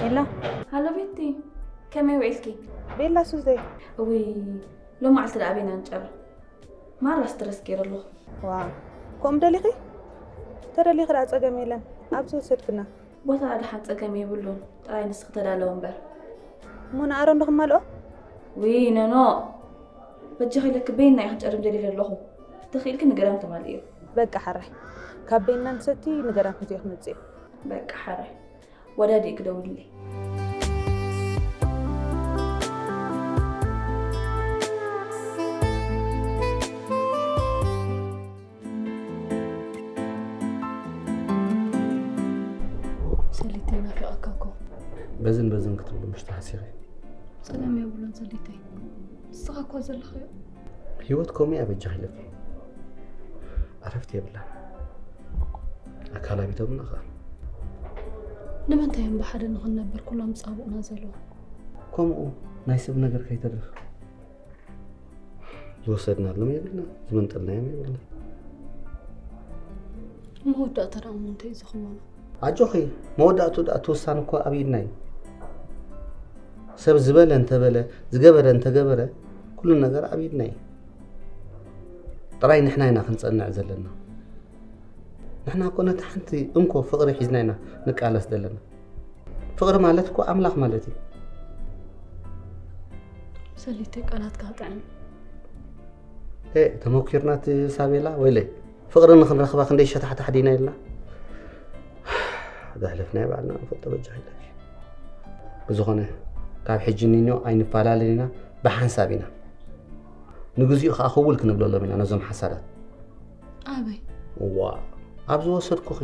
ሄሎ። ሃሎ ቤቲ፣ ከመይ ውዒልኪ? ቤላ ሱዘይ። እውይ፣ ሎማዓልቲ ደኣ ኣበይና ንጨርር? ማራ ስትረስ ገይረ ኣለኹ። ዋው፣ ከምኡ ደሊኺ? ተደሊኺ ደኣ ጸገም የለን፣ ኣብዚ ወሰድክና። ቦታ ደሓን ጸገም የብሉን፣ ጥራይ ንስኺ ተዳለዊ እምበር። እሞ ንኣሮን ዶ ክማልኦ? ውይ ኖኖ፣ በጃኺ ኢለኪ በይና እየ ክንጨርም ደልየ ዘለኹ። ተኽኢልኪ ንገዳም ተማልእዮ። በቃ ሓራይ፣ ካብ በይና ንሰቲ ንገዳም ሒዘዮ ክመጽእ እየ። በቃ ሓራይ፣ ወዳዲኡ ክደውልለይ። ሰሊተይ ናፊቐካ እኮ። በዝን በዝን ክትብሉ ምሽ ተሓሲኺ። ጸገም የብሉን ሰሊተይ። ንስኻ እኮ ዘለኻዮ። ህይወት ከምኡ እያ በጃኺ ኢለኪ። ዕረፍቲ የብላን። ኣካላቢቶምና ኸኣ። ንምንታይ እዮም ብሓደ ንኽንነብር ኩሎም ዝጻብኡና ዘለዉ? ከምኡ ናይ ሰብ ነገር ከይተርፍ። ዝወሰድናሎም የብልና፣ ዝመንጠልናዮም የብልና። መወዳእታ ደኣ እንታይ እዩ ዝኸውን? ኣጆኺ፣ መወዳእትኡ ደኣ እቲ ውሳነ እኮ ኣብ ኢድና እዩ። ሰብ ዝበለ እንተበለ፣ ዝገበረ እንተገበረ፣ እኮ ኩሉ ነገር ኣብ ኢድና እዩ። ጥራይ ንሕና ኢና ክንጸንዕ ዘለና። ንሕና እኮ ነቲ ሓንቲ እንኮ ፍቕሪ ሒዝና ኢና ንቃለስ ዘለና። ፍቕሪ ማለት እኮ ኣምላኽ ማለት እዩ። ሰሊተይ ቃላትካ ክጥዕም። ኤ ተመኪርና እቲ ሳቤላ ወይለይ ፍቕሪ ንክንረኽባ ክንደይ ሸታሕታሕ ዲና ኢልና ዘሕለፍናዮ ባዕልና ንፈልጦ። በጃ ኢለኪ። ብዝኾነ ካብ ሕጂ ኒኖ ኣይንፈላለን ኢና፣ ብሓንሳብ ኢና። ንግዚኡ ከዓ ክውል ክንብለሎም ኢና ነዞም ሓሳዳት። ኣበይ? ዋ ኣብ ዝወሰድኩኺ